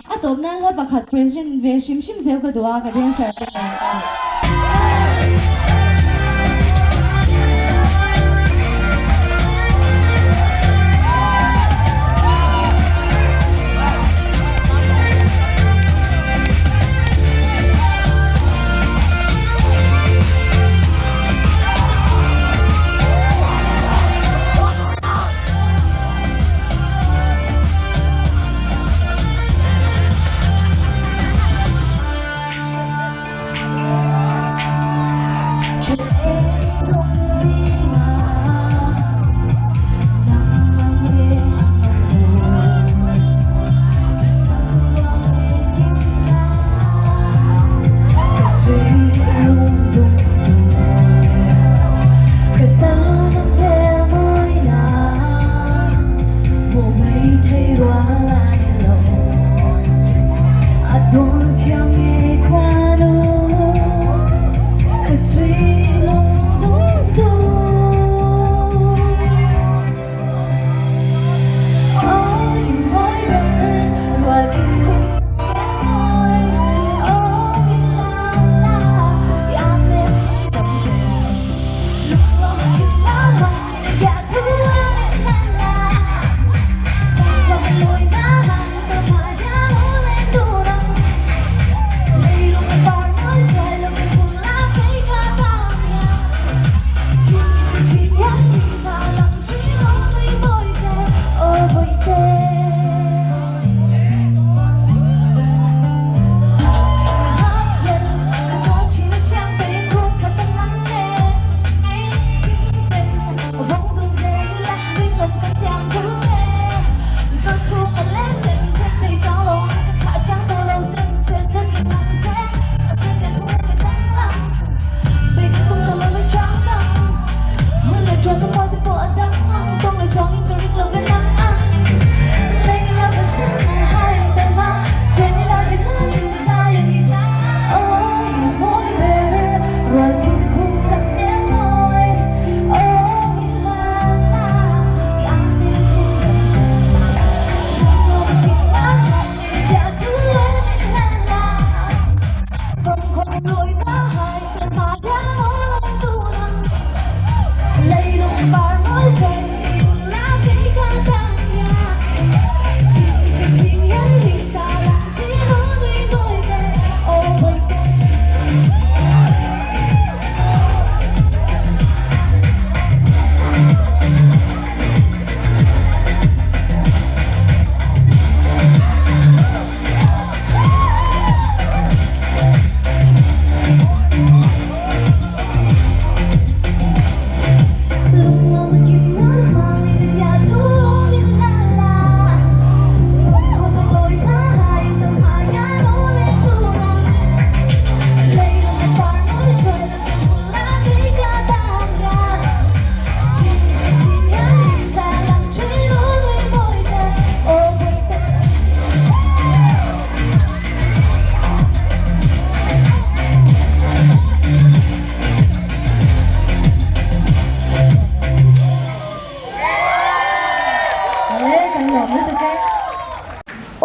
A tawp nan hla pakhat present ve hrim hrim zeu ka duh a ka dancer te nen a.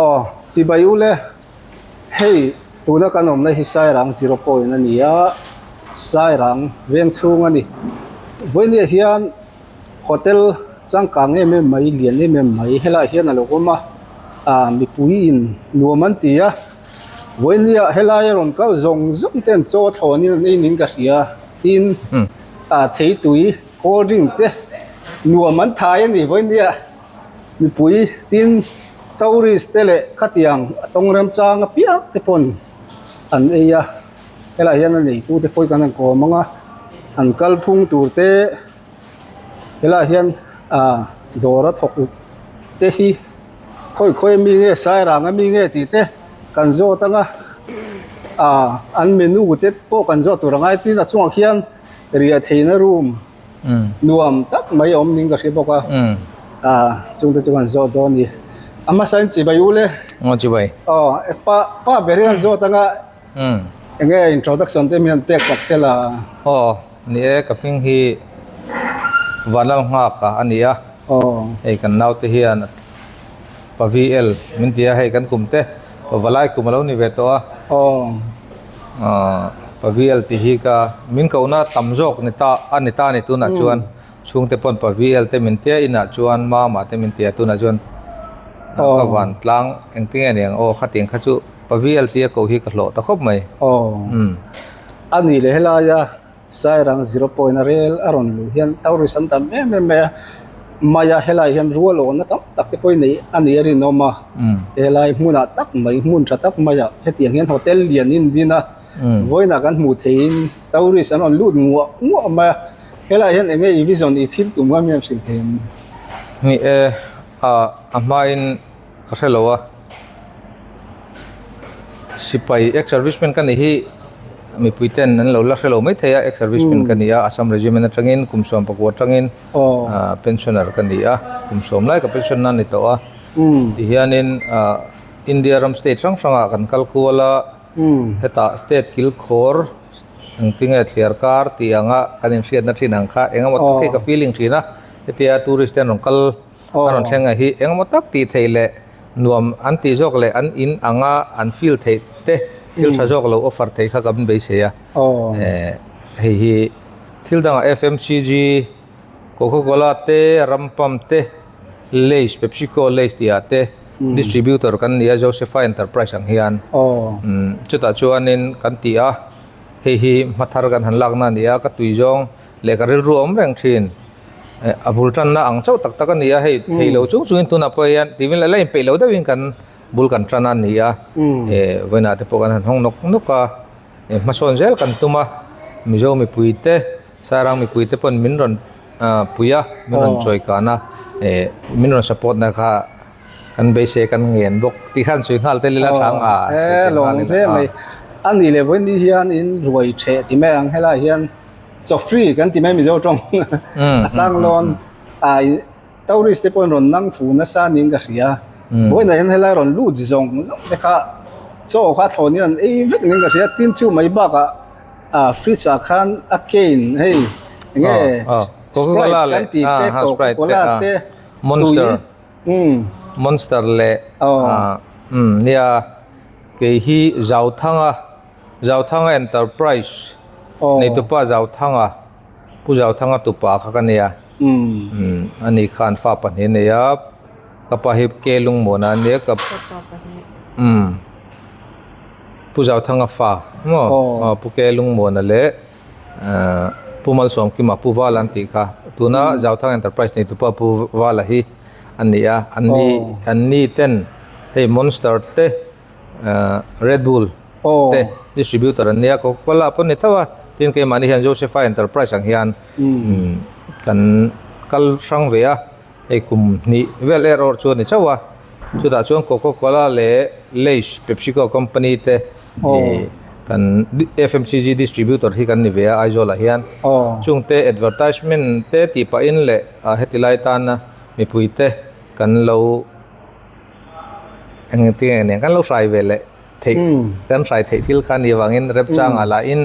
Aw chibai u le hei tuna kan awmna hi Sairang zero point a ni a Sairang veng chhung a ni vawinia hian hotel changkang em em mai lian em em mai helaiah hian a lo awm a ah mipui in nuam an ti a vawinia helai a rawn kal zawng zawng te an chaw thlawn in an ei niin ka hria tin ah theitui cold drink te nuam an thai a ni vawinia. Mipui tin tourist te leh khatiang a tawng remchang apiang te pawn an ei a helaiah hian a neitu te pawh hi kan han kawm ang a an kalphung tur te helaiah hian ah dawr a thawk te hi khawi khawi ami nge sairang ami nge tih te kan zawt ang a ah an menu te pawh kan zawt tur a ngai tin a chungah khian riah theihna room. Nuam tak mai awm ning ka hria bawk a ah chung te chu kan zawt dawn a ni a hmasa in chibai u le aw chibai aw pa pa ber hian zawt anga eng nge introduction te hian pek tak se la aw ni e ka hming hi Vanlal Nghaka a ni a aw hei kan naute hian pa VL min ti a hei kan kum te pa valai kum a lo ni ve tawh a aw. Pa VL tih hi ka min kohna tam zawk ni ta a ni ta a ni tunah chuan chhungte pawn pa VL te min tia inah chuan mama te min tia tunah chuan ka van tlang engtin nge niang aw khatiang kha chu pa VL tia koh hi ka hlawh ta khawp mai. Aw a nih leh helaia Sairang zero point a rel a rawn luh hian tourist an tam em em mai a, maia helai hian rual awhna tam tak te pawh hi neih a nih a rinawm a, helai hmunah tak mai hmun tha tak maiah hetiang hian hotel lian in din a, vawiinah kan hmuh theihin tourist an rawn lut nguah nguah mai a, helaiah hian eng nge i vision i thil tum kha mi an hrilh thei ang. Ni e, a hmain ka hre lo a. Sipai ex serviceman ka nih hi mipui ten an lo la hre lo mai thei a ex serviceman ka ni a Assam regiment atangin kum 19 atangin ah pensioner ka ni a kum sawm lai ka pension na ni tawh a tihianin ah India ram state hrang hrangah kan kal kual a hetah state kilkhawr engtinge thliar kar tih anga kan inhriatna thin ang kha engemaw tak hi ka feeling thin a hetia tourist te an rawn kal a rawn thleng a hi engemaw tak tih theih leh nuam an tih zawk leh an in anga an feel theih te thil tha zawk lo offer theih kha kan beisei a eh hei hi thil dangah F_M_C_G coca cola te rampam te lays pepsico lays tih ah te distributor kan ni a josepha enterprise ang hian chutah chuanin kan ti a hei hi hmathar kan han lakna a ni a ka tui zawng leh ka rilru a awm reng thin. A bul tanna ang chauh tak tak a ni a hei thei lo chung chungin tunah pawh hian ti la inpeih lo deuhin kan bul kan tan a ni a eh vawiinah te pawh kan han hawng nawk nawk a eh hmasawn zel kan tum a mizo mipui te sairang mipui te pawn min rawn ah pui a min rawn chawi kan a eh min rawn support na kha kan beisei kan ngen bawk tih khan sawi nghal tel ila thang a eh lawm hle mai a nih leh vawiin ni hian in ruai theh ti mai ang helaiah hian. Chaw free kan ti mai Mizo tawng a tlang lawn a tourist te pawh an rawn nang fu nasa niin ka hria vawiinah hian helai rawn lut zawng zawng te kha chaw kha thlawn in an ei vek niin ka hria tin chu mai bakah ah fridge ah khan a cane hei eng nge sprite kan tih te coca cola te tui monster leh nia kei hi Zauthanga. Zauthanga Enterprise neitupa Zauthanga Pu Zauthanga tupa kha ka nia ani khan fa pahnih a nei a ka pa hi ke lungmuana a nia ka Pu Zauthanga fa maw Pu ke lungmuana leh Pu Malsawmkima Pu Vala an tih kha tuna Zauthanga Enterprise neitupa Pu Vala hi a ni a an ni ten hei monster te. Red Bull te distributor an nia Coca Cola pawh ni tho a tin keimahni hian Josepha Enterprise ang hian kan kal hrang ve a hei kum hnih vel er awrh chu a ni chauh a chutah chuan Coca Cola leh Lays PepsiCo company te kan F_M_C_G distributor hi kan ni ve a Aizawl ah hian chung te advertisement te tih pahin leh heti lai tana mipui te kan lo. Eng tinge nen kan lo hrai ve leh theih kan hrai theih thil kha ni vangin remchangah lahin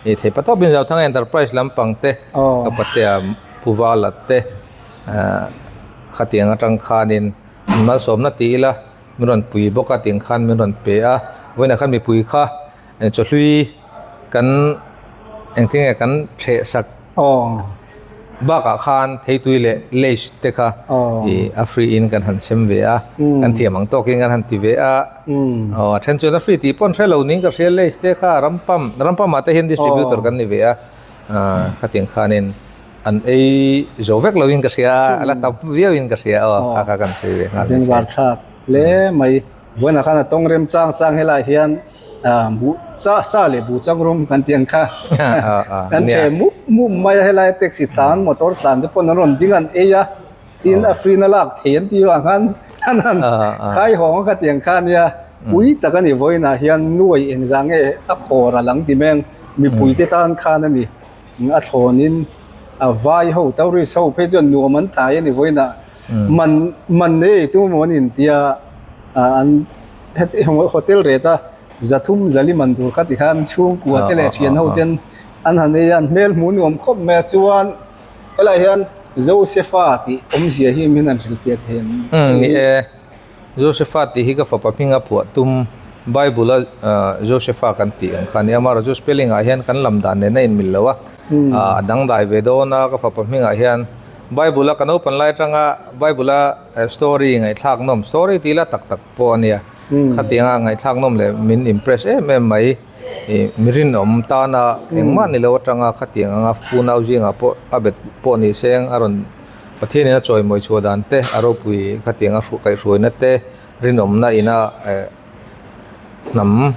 ih theih pa tawpin Zothanga Enterprise lampang te ka patea Pu Vala te ah khatiang atang khanin an malsawmna ti ila. min rawn pui bawk a tiang khan min rawn pe a vawiinah khan mipui kha chawhlui kan engtin nge kan theh sak bakah khan theitui leh lays te kha ih a free in kan han sem ve a kan thiam ang tawkin kan han ti ve a aw a then chuan a free tih pawh an hre lo niin ka hria lays te kha rampam rampamah te hian distributor kan ni ve a ah khatiang khanin an ei zo vek lovin ka hria a la tam viauin ka hria aw kha kha kan sawi ve nghal nise. Bengvarthlak hle mai vawiinah khan a tawng rem chang chang helaiah hian ah buh cha sa leh buh chang rawng kan tih ang kha kan che mup mup mai a helai taxi tlan motor tlan te pawn an rawn ding an ei a tin a free na lak thei an tih vang khan an han khai hawng a kha tiang kha ania pui tak a ni vawiinah hian nuai engzah nge a khawr a lang ti mai ang mipui te tan khan a ni. A thlawnin a vai ho tourist ho phei chuan nuam an thai a ni vawiinah man man nei ei tum emaw an intia ah an heti hotel rate a zathum zali man tur kha ti khan chhungkua te leh thian ho ten an han ei a an hmel hmuh nuam khawp mai a chuan helaiah hian Josepha tih awmzia hi min han hrilhfiah thei ang. Ni e. Josepha tih hi ka fapa hminga phuah tum Bible a Josepha kan tih ang kha a ni a, amaherawhchu spelling ah hian kan lam dan nen a inmil lo a, a dangdai ve dawn a ka fapa hmingah hian Bible a ka naupan lai atanga Bible a story ngaihthlak nawm, story tih la tak tak pawh a nia, khatianga ngaihthlak nawm leh min impress em em mai ih mi rinawm tana engmah ni lo atanga khatiang anga unau zingah pawh a bet pawh ni seng a rawn Pathianin a chawimawi chhuah dan te a ropui khatiang a hruai kaihhruaina te rinawmna ina eh hnam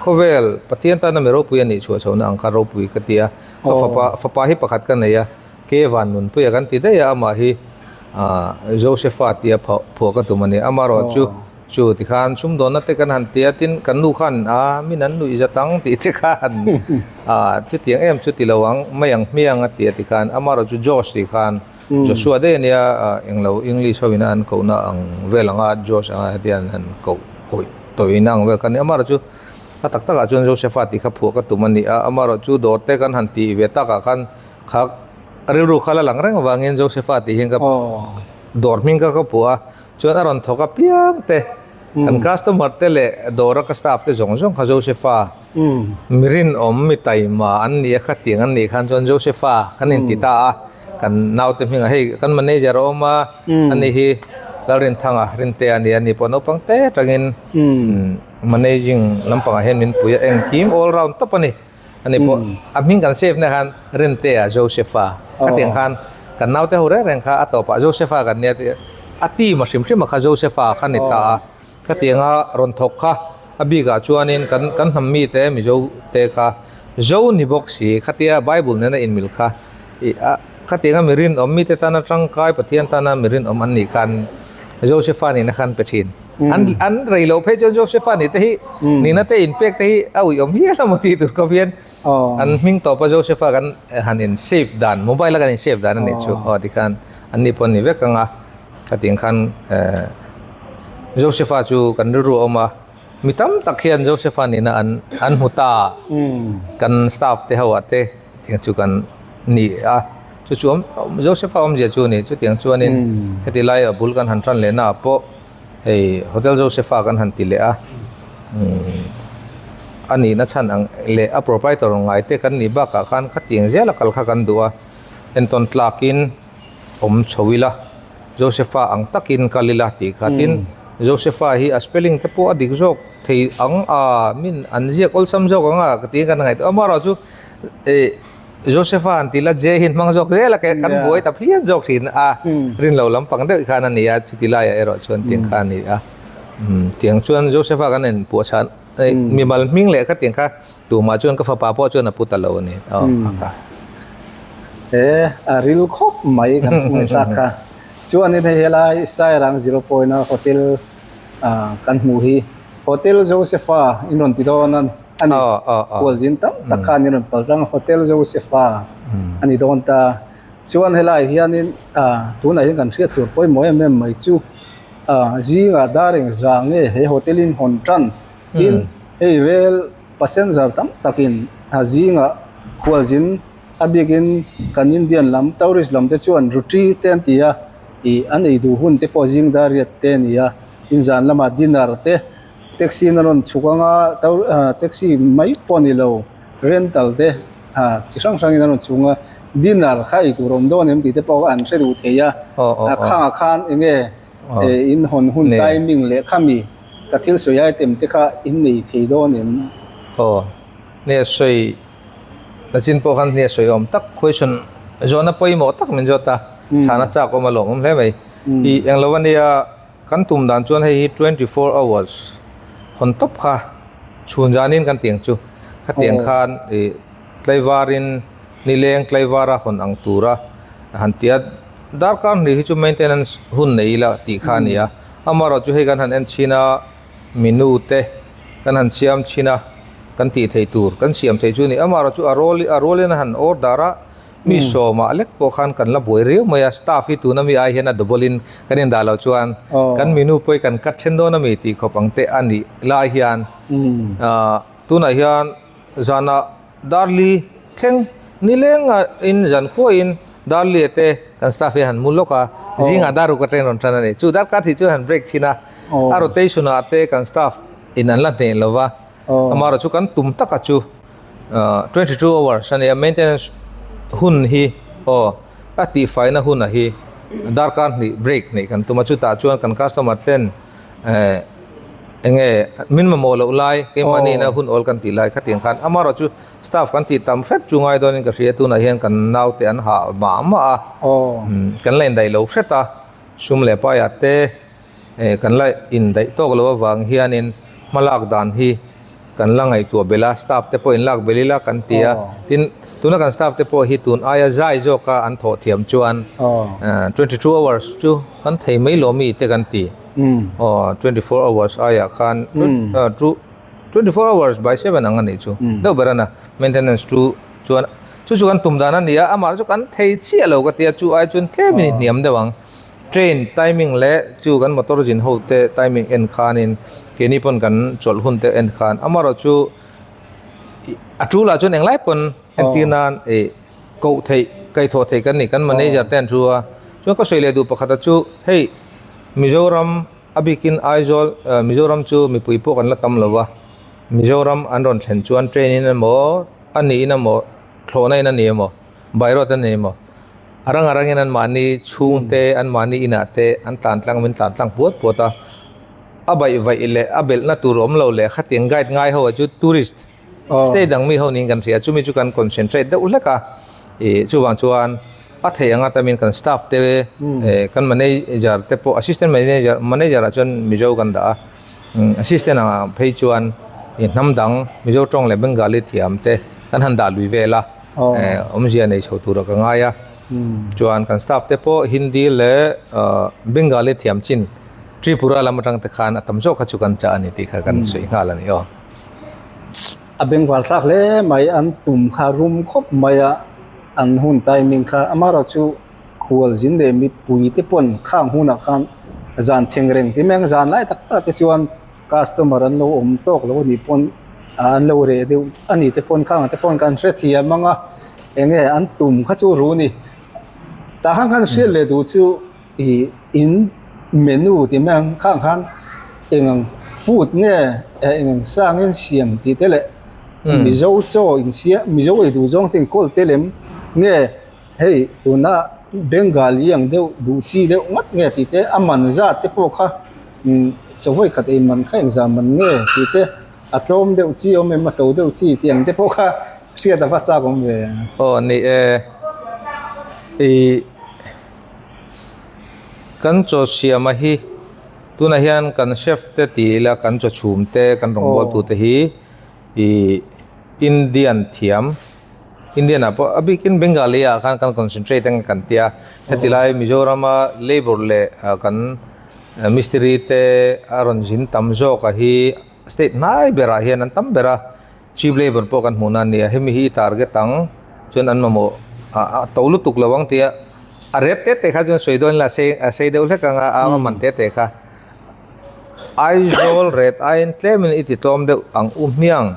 khawvel Pathian tana mi ropui a nih chhuah chhohna ang kha ropui ka ti a ka fapa fapa hi pakhat ka nei a ke van nunpuia kan ti daih a amah hi ah Josepha tia phuah ka tum a ni amaherawh chu Chu tikhan sumdawnna te kan han ti a, tin kan nu khan a min an nuih zat ang tih te khan a chutiang em chu ti lo ang mai ang hmiang a ti a tikhan amaherawh chu Josh tih khan Joshua daih a nia englo English ho ina an kohna ang vel anga Josh anga hetiang an han koh kawih tawihna ang vel kha a ni amaherawh chu a tak takah chuan Josepha tih kha phuah ka tum a ni a amaherawh chu dawr te kan han tih ve takah khan kha rilru kha la lang reng avangin Josepha tih hian ka dawr hming kha ka phuah a. Chuan a rawn thawk a piang te, kan customer te leh dawra ka staff te zawng zawng kha Josepha mi rinawm mi taima an ni a khatiang an nih khan chuan Josepha kan inti ta a, kan naute hmingah hei kan manager a awm a, ani hi Lalrinthanga Rintea a ni a, ani pawh naupang te atangin managing lampangah hian min pui a, engkim all round tawp a ni. Ani pawh a hming kan save na khan Rintea Josepha khatiang khan kan naute ho reng reng kha a tawpah Josepha kan nia tih a team a hrim hrim a kha Josepha kha ni ta a khatianga rawn thawk kha a bikah chuanin kan kan hnam mite Mizo te kha Zo ni bawk si khatia Bible nena inmil kha ih a khatianga mi rinawm mite tana tangkai Pathian tana mi rinawm an nih khan Josepha nihna khan pe thin. An an rei loh phei chuan Josepha nih te hi nihna te inpek te hi a uih awm hial a maw tih tur khawp hian an hming tawpa Josepha kan han in save dan mobile a kan in save dan a nih chu aw tikhan an ni pawh an ni vek ang a khatiang khan eh Josepha chu kan rilru a awm a mi tam tak hian Josepha nihna an an hmu ta kan staff te ho ah te tiang chu kan ni a chu chu Josepha awmzia chu a ni chutiang chuanin heti laia bul kan han tan leh naah pawh. Hei Hotel Josepha kan han ti leh a a nihna chhan ang leh a proprietor ngai te kan nih bakah khan khatiang zel a kal kha kan duh a entawn tlakin awm chho ila Josepha ang takin kal ila tih kha tin Josepha hi a spelling te pawh a dik zawk thei ang a min an ziak awlsam zawk ang a ka tiin kan ngaihtuah a amaherawhchu ih. Josepha an tih la J hi an hmang zawk zel a kan buai ta phian zawk thin a rin lo lampang deuh khan a ni a chuti laiah erawh chuan tiang kha a ni a tiang chuan Josepha kan en puah chhan mimal hming leh kha tiang kha tumah chuan ka fapa pawh chuan a pu ta lo a ni aw kha kha. He a ril khawp mai kan hmuh thlak kha chuanin hei helai Sairang zero point a hotel kan hmuh hi Hotel Josepha in rawn ti dawn a a ni. Khualzin tam tak khan in rawn pal tlang a Hotel Josepha a ni dawn ta. Chuan helai hianin tunah hian kan hriat tur pawimawh em em mai chu zingah dar eng za nge he hotel in hawn tan tin hei rel passenger tam takin a zingah khualzin a bikin kan Indian lam tourist lam te chuan ruti te an ti a ih an ei duh hun te pawh zing dar riat te a ni a. In zan lamah dinner te taxi in a rawn chhuk anga taxi mai pawh a ni lo rental te ah chi hrang hrang in a rawn chhung a dinner kha ei tur a awm dawn em tih te pawh an hre duh thei a a khangah khan eng nge in hawn hun timing leh khami ka thil sawi item te kha in nei thei dawn em? Aw nia sawi nachin pawh khan nia sawi awm tak question zawhna pawimawh tak min zawt a chhana chak awm a lawmawm hle mai i englo ania. Kan tum dan chuan hei hi 24 hours hawn tawp kha chhun zanin kan tiang chu khatiang khan ih tlaivarin nileng tlaivara hawn ang tura han ti a darkar hnih hi chu maintenance hun nei ila tih kha a ni a amaherawhchu chu hei kan han en chhin a menu te kan han siam chhin a kan tih theih tur kan siam theih chu a ni amaherawhchu chu a rual a rualin a han order a. Mi sawmah lek pawh khan kan la buai riau mai a, staff hi tuna mi ai hian a double in kan indah loh chuan kan menu pawh hi kan cut then dawn a mi tih khawp ang te a nih lai hian tunah hian zanah Darli thleng nilenga in zan khuain Darli a te kan staff hi han mu lawk a, zingah daruk atangin rawn tan a ni. Chu darkar thih chu han break thin a, a rotation ah te kan staff in an la hneh lo va, amaherawhchu kan tum taka chu. 22 hours a nia maintenance hun hi aw a tihfaina hun a hi darkar hnih break neih kan tum a chutah chuan kan customer ten eh enge min mamawh loh lai keimahni ina hun awl kan tih lai khatiang khan amaherawh chu staff kan tih tam hret chu ngai dawnin ka hria tunah hian kan naute an hah mah mah a kan la indaih lo hret a sum leh paiah te. Eh kan la indaih tawk loh avang hianin hmalak dan hi kan la ngaihtuah belh a, staff te pawh inlak belh ila kan ti a, tin tuna kan staff te pawh hi tun aia zai zawka an thawh thiam chuan 22 hours chu kan thei mai lo mi te kan ti, aw 24 hours aiah khan 24 hours by 7 ang a nih chu deuh ber a na maintenance chu chuan chu chu kan tum dan a ni a, amah chu kan thei chiah lo ka tia chu ai chuan tlem in hniam deuh ang. Train timing leh chu kan motor zin ho te timing en khanin keini pawn kan chawlh hun te en khan amaherawh chu a tul ah chuan englai pawn entir nan ih koh theih kaihthawh theih kan ni kan manager te an thu a chuan ka sawi leh duh pakhat a chu hei Mizoram a bikin Aizawl Mizoram chu mipui pawh kan la tam lo va Mizoram an rawn thlen chuan train in emaw a niin emaw thlawhna in a ni emaw by road a ni emaw. A rang a rangin anmahni chhungte, anmahni inah te an tlan tlang min tlan tlang puat puat a. A baih vaih leh a belhna tur awm lo leh khatiang guide ngai ho ah chu tourist state dang mi ho niin kan hria. Chumi chu kan concentrate deuh hlek a. Ih chuvang chuan a theih anga tamin kan staff te kan manager te pawh assistant manager manager ah chuan Mizo kan dah a. Assistant ah phei chuan ih hnam dang Mizo tawng leh Bengali thiam te kan han dah lui vel a. Awmzia nei chho tura ka ngai a chuan kan staff te pawh Hindi leh Bengali thiam chin Tripura lam atang te khan a tam zawk kha chu kan chah a ni tih kha kan sawi nghal a ni aw. A bengvar thlak hle mai an tum kha rum khawp mai a an hun timing kha amaherawh chu khual zin leh mipui te pawn khang hunah khan zan thleng reng ti mai ang zan lai tak tak te chuan customer an lo awm tawk lo anih pawn an lo reh deuh ani te pawn khang te pawn kan hrethiam ang a eng nge an tum kha chu ru ni tah khan khan hriat leh duh chu ih in menu tih mai ang khang khan eng ang food nge eng ang sang in siam tih te leh mizo chaw in siam mizo ei duh zawng te in kawl tel em nge. Hei tuna Bengali ang deuh duh chi deuh ngawt nge tih te a man zat te pawh kha umm chaw khat ei man kha engzah man nge tih te a tlawm deuh chi awm em a to deuh chi tih ang te pawh kha hriat a va chak awm ve. Aw ni e ih kan chaw siama hi tunah hian kan chef te tih ila kan chaw chhum te kan rawngbawltu te hi ih Indian thiam. Indian ah pawh a bikin Bengali ah khan kan concentrate ang kan tia heti lai Mizoram a labour leh kan mistiri te a rawn zin tam zawk a hi state hnai berah hian an tam ber a cheap labour pawh kan hmuh na a ni a hemi hi target ang chuan an mamawh a to lutuk lo ang tia a rep te te kha chuan sawi dawn ila a sei deuh hlek ang a a man te te kha Aizawl ret aiin tlemin i ti tlawm deuh ang u hmiang.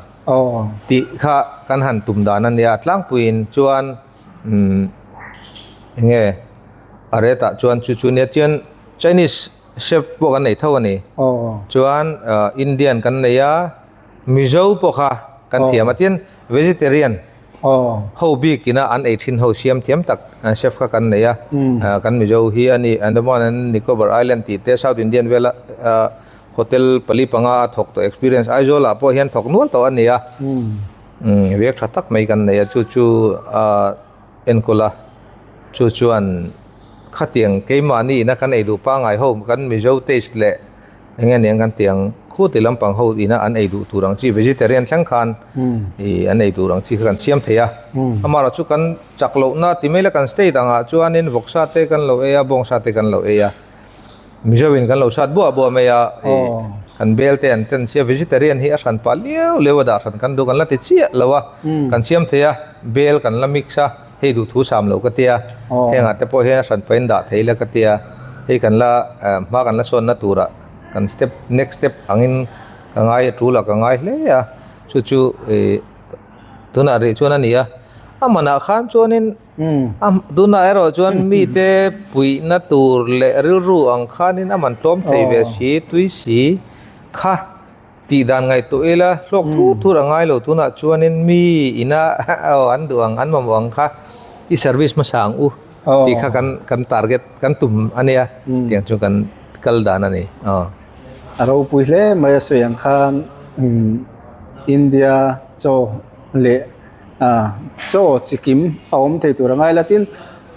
Tih kha kan han tum dan a nia tlangpuiin chuan umm eng nge a retah chuan chu chu nia chuan Chinese. chef pawh kan nei tho a ni. Chuan Indian kan nei a, Mizo pawh kha kan thiam a, tin vegetarian ho bik ina an ei thin ho siam thiam tak chef kha kan nei a, kan Mizo hi a ni Andaman and Nicobar Island tih te South Indian vela hotel pali panga a thawk tawh experience Aizawl ah pawh hian thawk nual tawh a ni a, vek tha tak mai kan nei a chu chu enkawl a chu chuan khatiang keimahni ina kan ei duh pangngai ho kan Mizo taste leh Eng nge niang kan tih ang khuti lampang ho ina an ei duh tur ang chi vegetarian thleng khan ih an ei tur ang chi kha kan siam thei a. Amaherawh chu kan chak lohna ti mai la kan state angah chuanin vawksa te kan lo ei a bawngsa te kan lo ei a. Mizoin kan lo sat buah buah mai a ih kan bel te an ten sia vegetarian hi a hran pah liau liau a dah hran kan duh kan la ti chiah lo a kan siam thei a bel kan la mix a. Hei duh thu sam lo ka tia, hengah te pawh hian a hran pahin dah thei la ka tia, hei kan la hma kan la sawnna turah kan step next step angin ka ngai a tul a ka ngai hle a, chu chu ih tunah rih chuan a ni a, a manah khan chuanin a tunah erawh chuan mite puihna tur leh rilru ang khanin a man tlawm thei ve si tui si kha. Tih dan ngaihtuah ila hlawk thur thur a ngai lo tunah chuanin mi ina aw an duh ang an mamawh ang kha i service hmasa ang u tih kha kan kan target kan tum a nia tiang chu kan kal dan a ni aw. A ropui hle mai a sawi ang khan India chaw leh chaw chikim a awm thei tur a ngai la tin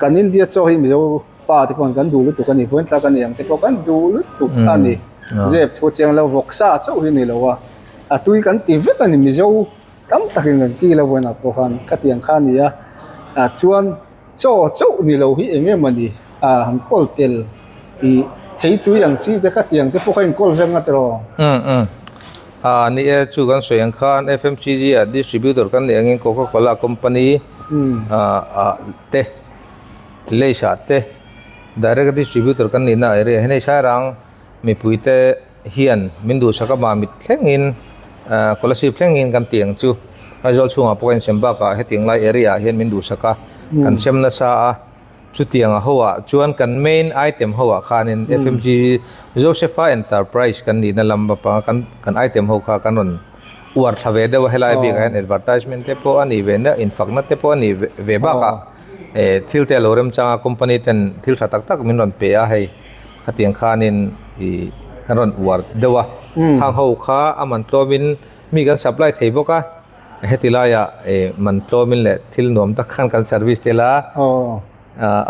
kan India chaw hi Mizo Pa te pawh kan duh lutuk a ni, vawiin tlak a ni ang te pawh kan duh lutuk a ni. Zep thu chiang lo vawk sa chauh hi ni lo a, a tui kan ti vek a ni Mizo tam takin kan kil a vawiinah pawh khan khatiang kha a ni a, ah chuan chaw chauh ni lo hi eng em a ni, ah han kawl tel ih thei tui ang chi te khatiang te pawh kha inkawl vek nga tiraw. Umm umm ah ni e chu kan sawi ang khan FMCG ah distributor kan nih angin Coca Cola company ah ah te. Lays ah te direct distributor kan nihna area hian hei Sairang mipui te hian min duhsak a mamit thlengin ah Kolasib thlengin kan tih ang chu Aizawl chhungah pawh kan insem bakah hetiang lai area ah hian min duhsak a kan sem nasa a chutiang a ho ah chuan kan main item ho ah khanin F_M_G Josepha Enterprise kan nihna lam panga kan kan item ho kha kan rawn uar thla ve deuh a helai bikah hian advertisement te pawh a nih ve na infakna te pawh a nih ve bakah. Eh thil te a lo remchang a company ten thil tha tak tak min rawn pe a hei khatiang khanin ih kan rawn uar deuh a khang ho kha a man tlawmin mi kan supply thei bawk a heti laiah eh man tlawmin leh thil nuam tak khan kan service tel a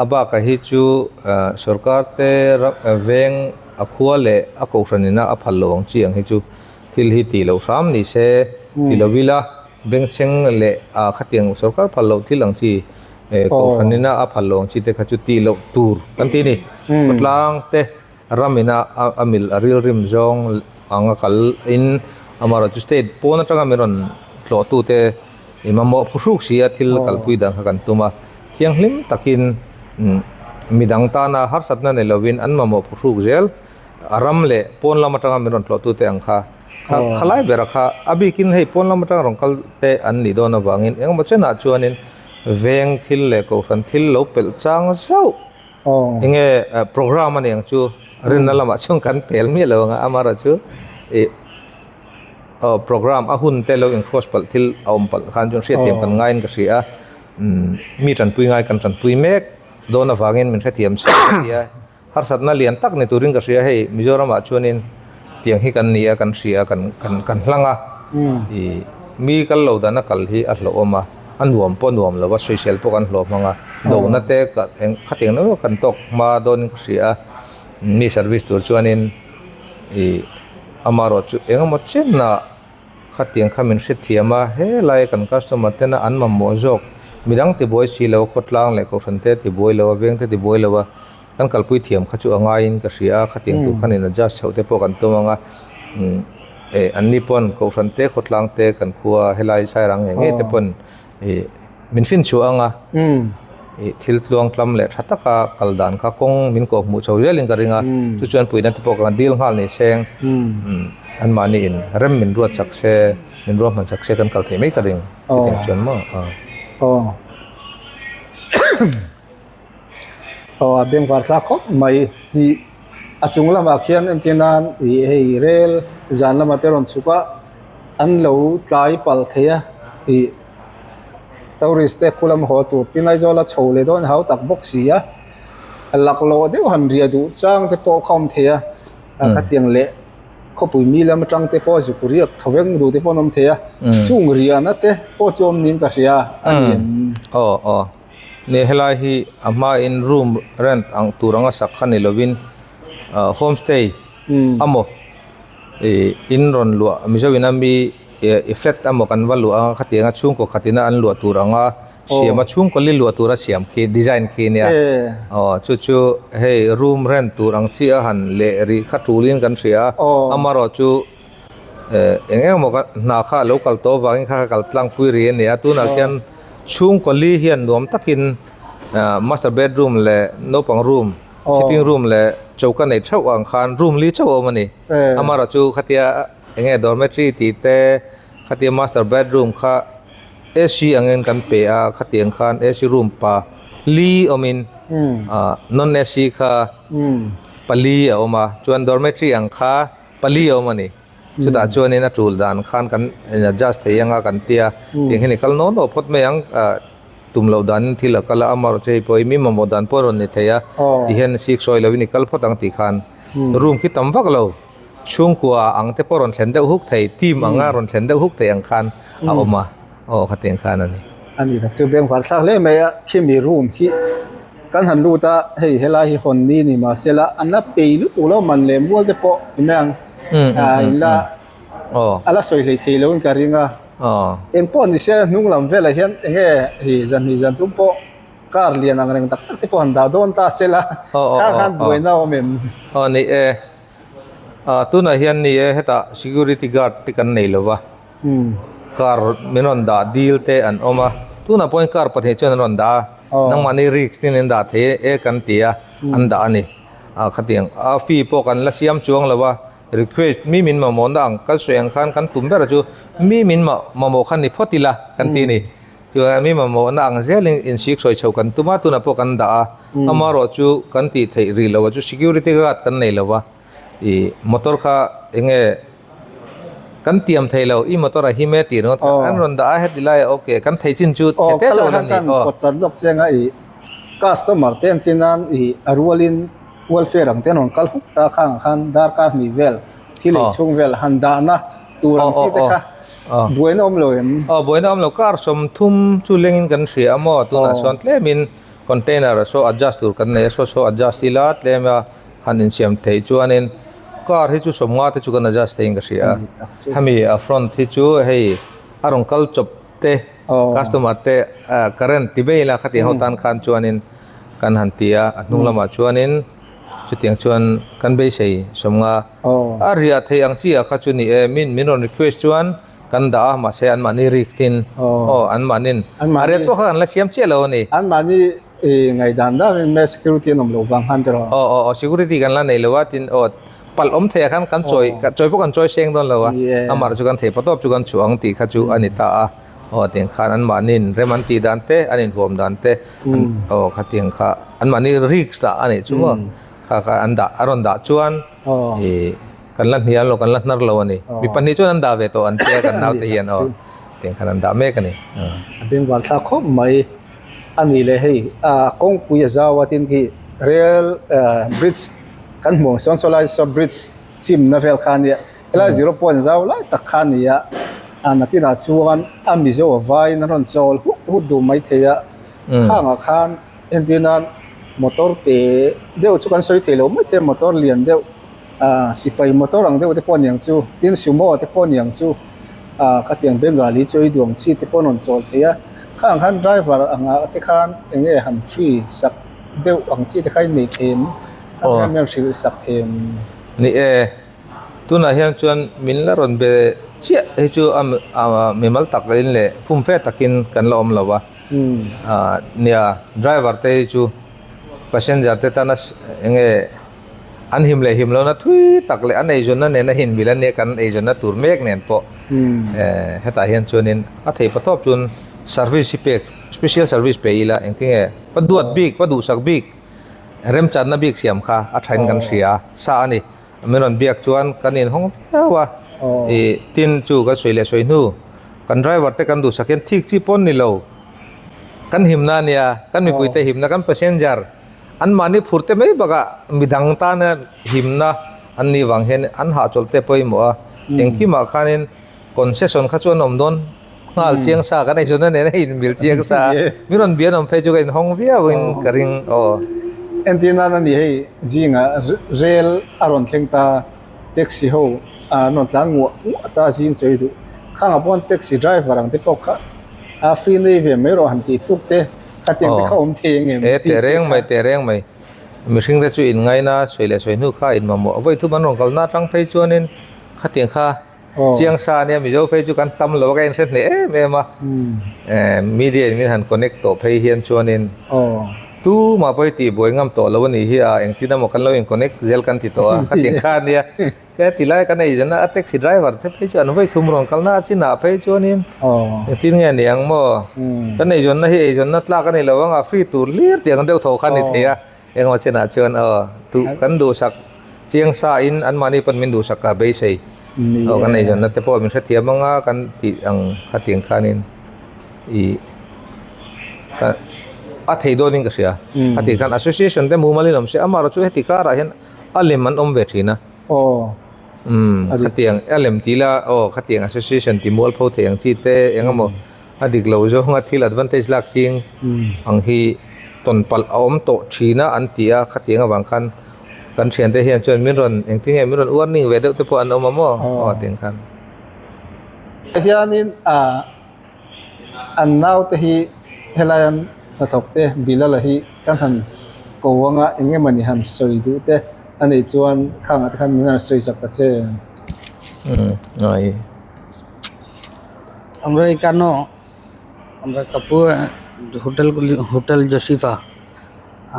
a bakah hi chu ah sorkar te veng a khua leh a kohhran ina a phal lo ang chi ang hi chu thil hi tih loh hram ni se ti lo ila. Bengchheng leh ah khatiang sorkar phal loh thil ang chi eh kohhran ina a phal loh ang chi te kha chu tih loh tur kan ti a ni. Khawtlang te ram ina a mil a rilrim zawng ang a kal in amaherawh chu state pawn atanga min rawn tlawh tu te i mamawh phuhruk si a thil kalpui dan kha kan tum a. Thianghlim takin midang tana harsatna nei lovin an mamawh phuhruk zel a ram leh pawn lam atanga min rawn tlawh tu te ang kha. Kha khalai bera kha a bikin hei pawn lam atanga rawn kal te an nih dawn avangin engemaw chenah chuanin veng thil leh kohhran thil lo pelh chang zauh enge program a ni ang chu rinna lamah chuan kan pel miah lo ang a amaherawh chu ih aw program a hun te lo in cross palh thil a awm palh khan chuan hriatthiam kan ngaiin ka hria a mi tanpui ngai kan tanpui mek dawn avangin min hrethiam chhe ka ti a. Harsatna lian tak ni turin ka hria hei Mizoramah chuanin tiang hi kan ni a kan hria a kan kan kan hlang a ih mi kal lo dana kal hi a hlauhawm a a nuam pawh a nuam lo a sawisel pawh kan hlawh hmang a dona te ka eng khatiang deuh kan tawk hma dawnin ka hria a mi service tur chuanin ih amaherawh chu engemaw chenah Khatiang kha min hrethiam a, helai kan customer tena an mamawh zawk, midang tibuai si lo, khawtlang leh kohhran te tibuai lo a, veng te tibuai lo a, kan kalpui thiam kha chu a ngaiin ka hria a, khatiang tur khan in adjust chhoh te pawh kan tum ang a, eh an ni pawn kohhran te khawtlang te kan khua helai Sairang ngei ngei te pawn ih min finchhuah ang a, ih thil tluang tlam leh tha taka kal dan kha kawng min kawh hmuh chho zelin ka ring a, chu chuan puihna te pawh kan dil nghal ni seng anmahni in rem min ruat chak se min ruahman chak se kan kal thei mai ka ring chutiang chuan maw aw. Aw a bengvar thlak khawp mai hi. A chung lamah khian entir nan ih hei rel zan lamah te rawn chhuk a an lo tlai palh thei a ih tourist te khu lam haw tur tin Aizawl a chho leh dawn hau tak bawk si a laklawh deuh han riah duh chang te pawh kha awm thei a khatiang leh khawpui mi lam atang te pawh zuk riak thaw vek duh te pawh an awm thei a chung riahna te pawh chu awm niin ka hria a ni em. Aw aw ni helai hi a hmain room rent ang tur anga sak kha ni lovin ah homestay amaw ih in rawn luah mizo ina mi ih flat amaw kan va luah anga khatianga chhungkaw khatina an luah tur anga siam a chhungkaw li luah tura siam khi design khi nia aw chu chu hei room rent tur ang chi a han leh rih kha tulin kan hria a amaherawh chu eh eng eng emaw hna kha a lo kal tawh avangin kha kal tlangpui rih a ni a tunah khian chhungkaw li hian nuam takin ah master bedroom leh naupang room sitting room leh choka nei theuh ang khan room li chauh a awm a ni amaherawh chu khatia eng nge dormitory tih te khatia master bedroom kha. AC angin kan pe a khatiang khan AC room pa li awmin ah non AC kha pali a awm a chuan dormitory ang kha pali a awm a ni chutah chuanin a tul dan khan kan in adjust thei anga kan tia tiang hian i kal nawn nawn phawt mai ang ah tum loh danin thil a kal a amaherawhchu hei pawh hi mi mamawh dan pawh a rawn ni thei a tihian sik sawi lovin i kal phawt ang tih khan room khi tam vak lo. Chhungkua ang te pawh rawn thlen deuh huk thei, team anga rawn thlen deuh huk thei ang khan a awm a, aw khatiang khan a ni. A ni tak chu bengvar thlak hle mai a, khimi room khi kan han lut a, hei helai hi hawn ni ni mahsela an la pei lutuk lo man leh mual te pawh ti mai ang, in la a la sawi hlei thei lo in ka ring a, engpawh ni se hnung lam velah hian eng nge hei zan hnih zan tum pawh car lian ang reng tak tak te pawh han dah dawn ta sela, kha khan buaina a awm em? Aw ni e. Ah tunah hian ni e hetah security guard te kan nei lova car min rawn dah dil te an awm a tunah pawhin car pahnih chuan an rawn dah a nangmahni risk in an dah thei e kan ti a an dah a ni ah khatiang a fee pawh kan la siam chuang lo a request mi min mamawhna ang kal sawi ang khan kan tum ber chu mi min mamawh kha ni phawt ila kan ti a ni. Chuan mi mamawhna ang zelin insik sawi chhoh kan tum a, tunah pawh kan dah a, amaherawh chu kan tih theih rih loh a chu security guard kan nei lo va, ih motor kha eng nge kan tiam thei lo, i motor a him e tih ringawt kha an rawn dah a heti laiah ok kan thei chin chu chhe te chauh a ni aw. Aw chan lawk cheng a ih customer te an ti nan ih a rualin welfare ang te an rawn kal huk ta khang khan darkar hnih vel thil ei chhung vel han dahna tur ang chi te kha Buaina awm lo em? Aw buaina awm lo car 30 chu lengin kan hria a maw tunah chuan tlemin container saw adjust tur kan nei a saw saw adjust ila tlem a han insiam theih chuanin car hi chu 50 te chu kan adjust theiin ka hria a hemi a front hi chu hei a rawn kal chawp te customer te current ti vel a khatiang ho tan khan chuanin kan han ti a a hnung lamah chuanin chutiang chuan kan beisei 50. A riah theih ang chi ah kha chu ni e, min min rawn request chuan kan dah a, mahse an mahni risk tin aw an mahnin a riat pawh kha kan la siam chiah lo a ni. An mahni ngaihdan danin me security an awm loh vang khan tiraw? Aw aw aw security kan la nei lo a tin aw palh awm thei ah khan kan chawi chawi pawh kan chawi seng dawn lo a, amah chu kan theih patawp chu kan chhuah ang tih kha chu a ni ta a, aw tiang khan an mahnin rem an tih dan te an inhuam dan te aw khatiang kha an mahni risk dah a nih chu maw. Kha kha an dah a rawn dah chuan ih kan la hnial lo kan la hnar lo a ni. Mi pahnih chuan an dah ve tawh an tia kan naute hian aw tiang khan an dah mek a ni. A bengvar thlak khawp mai a ni leh hei a kawngpui a zau a tin khi rail bridge kan hmuh ang sawn saw lai saw bridge chimna vel kha a nia helai zero point zau lai tak kha a ni a a nakinah chuan a mizo a vaiin a rawn chawl hut hut duh maithei a khangah khan. Entir nan motor te deuh chu kan sawi thei lo mai thei a motor lian deuh ah sipai motor ang deuh te pawh a niang chu tin sumo te pawh a niang chu ah khatiang bengali chu ei duang chi te pawh an rawn chawl thei a khang khan driver angah te khan eng nge han free sak deuh ang chi te kha in nei thei em a hian hrilh sak thei em. Ni e. Tunah hian chuan min la rawn be chiah hi chu a mimal tak in leh fumfe takin kan la awm lo a. Nia driver te hi chu passenger te tana eng nge an him leh him lohna thui tak leh an eizawnna nena hinmil ania kan eizawnna tur mek nen pawh hetah hian chuanin a thei patawp chuan service hi pek special service pe ila engtinge va duat bik va duhsak bik. Remchanna bik siam kha a thain kan hria a, sa a ni. Min rawn biak chuan kan inhawng viau a, ih tin chu kan sawi leh sawi hnu kan driver te kan duhsak hian thik chi pawn ni lo, kan himna a nia, kan mipuite himna, kan passenger anmahni phur te mai bakah midang tana himna an nih vang hian an hahchawlh te pawimawh a, engkimah khanin concession kha chu an awm dawn. Nghal chiang sa kan eizawn a nen a inmil chiang sa a, mi rawn bian awm phei chu ka inhawng viau in ka ring aw. Entir nan a ni hei zingah rel a rawn thleng ta taxi ho an rawn tlan nguah nguah ta zing chawi duh khangah pawh taxi driver ang te pawh kha a free nei ve mai rawh han tih tuk te khatiang te kha awm thei ang em E teh reng mai teh reng mai mihring te chu inngaina sawi leh sawi hnu kha inmamawh vawi thum an rawn kalna atang phei chuanin khatiang kha Chiang sa ania Mizo phei chu kan tam lo a ka inhre hneh em em a media in min han connect tawh phei hian chuanin tumah pawh hi tih buai ngam tawh lo a nih hi a engtin emaw kan lo in connect zel kan ti tawh a khatiang kha ania ka ti lai kan ei zan a taxi driver te phei chu an vawi thum rawn kalna a chinah phei chuanin engtin nge ni ang maw kan eizawnna hi eizawnna tlak a ni lo ang a free tur hlir tih ang deuh tho kha a ni thei a. Engemaw chenah chuan aw duh kan duhsak chiang sa in anmahni pawn min duhsak ka beisei aw kan eizawnna te pawh min hrethiam anga kan tih ang khatiang khanin ih ka a thei dawnin ka hria a tih khan association te mumal in awm se amaherawhchu heti karah hian a lem an awm ve thin a umm khatiang a lem tih ila aw khatiang association ti mualpho thei ang chi te engemaw. A dik lo zawnga thil advantage lak ching ang hi tawn palh a awm tawh thin a an ti a, khatiang avang khan kan thiante hian chuan min rawn engtin nge min rawn warning ve deuh te pawh an awm a maw aw tiang khan. Hianin ah an naute hi helai an hnathawk te Bilal-a hi kan han ko anga eng emawni han sawi duh te a nih chuan khangah te khan min han sawi chak ta che. Umm ai. আমরা এখানে আমরা কাপু hotel hotel Josefa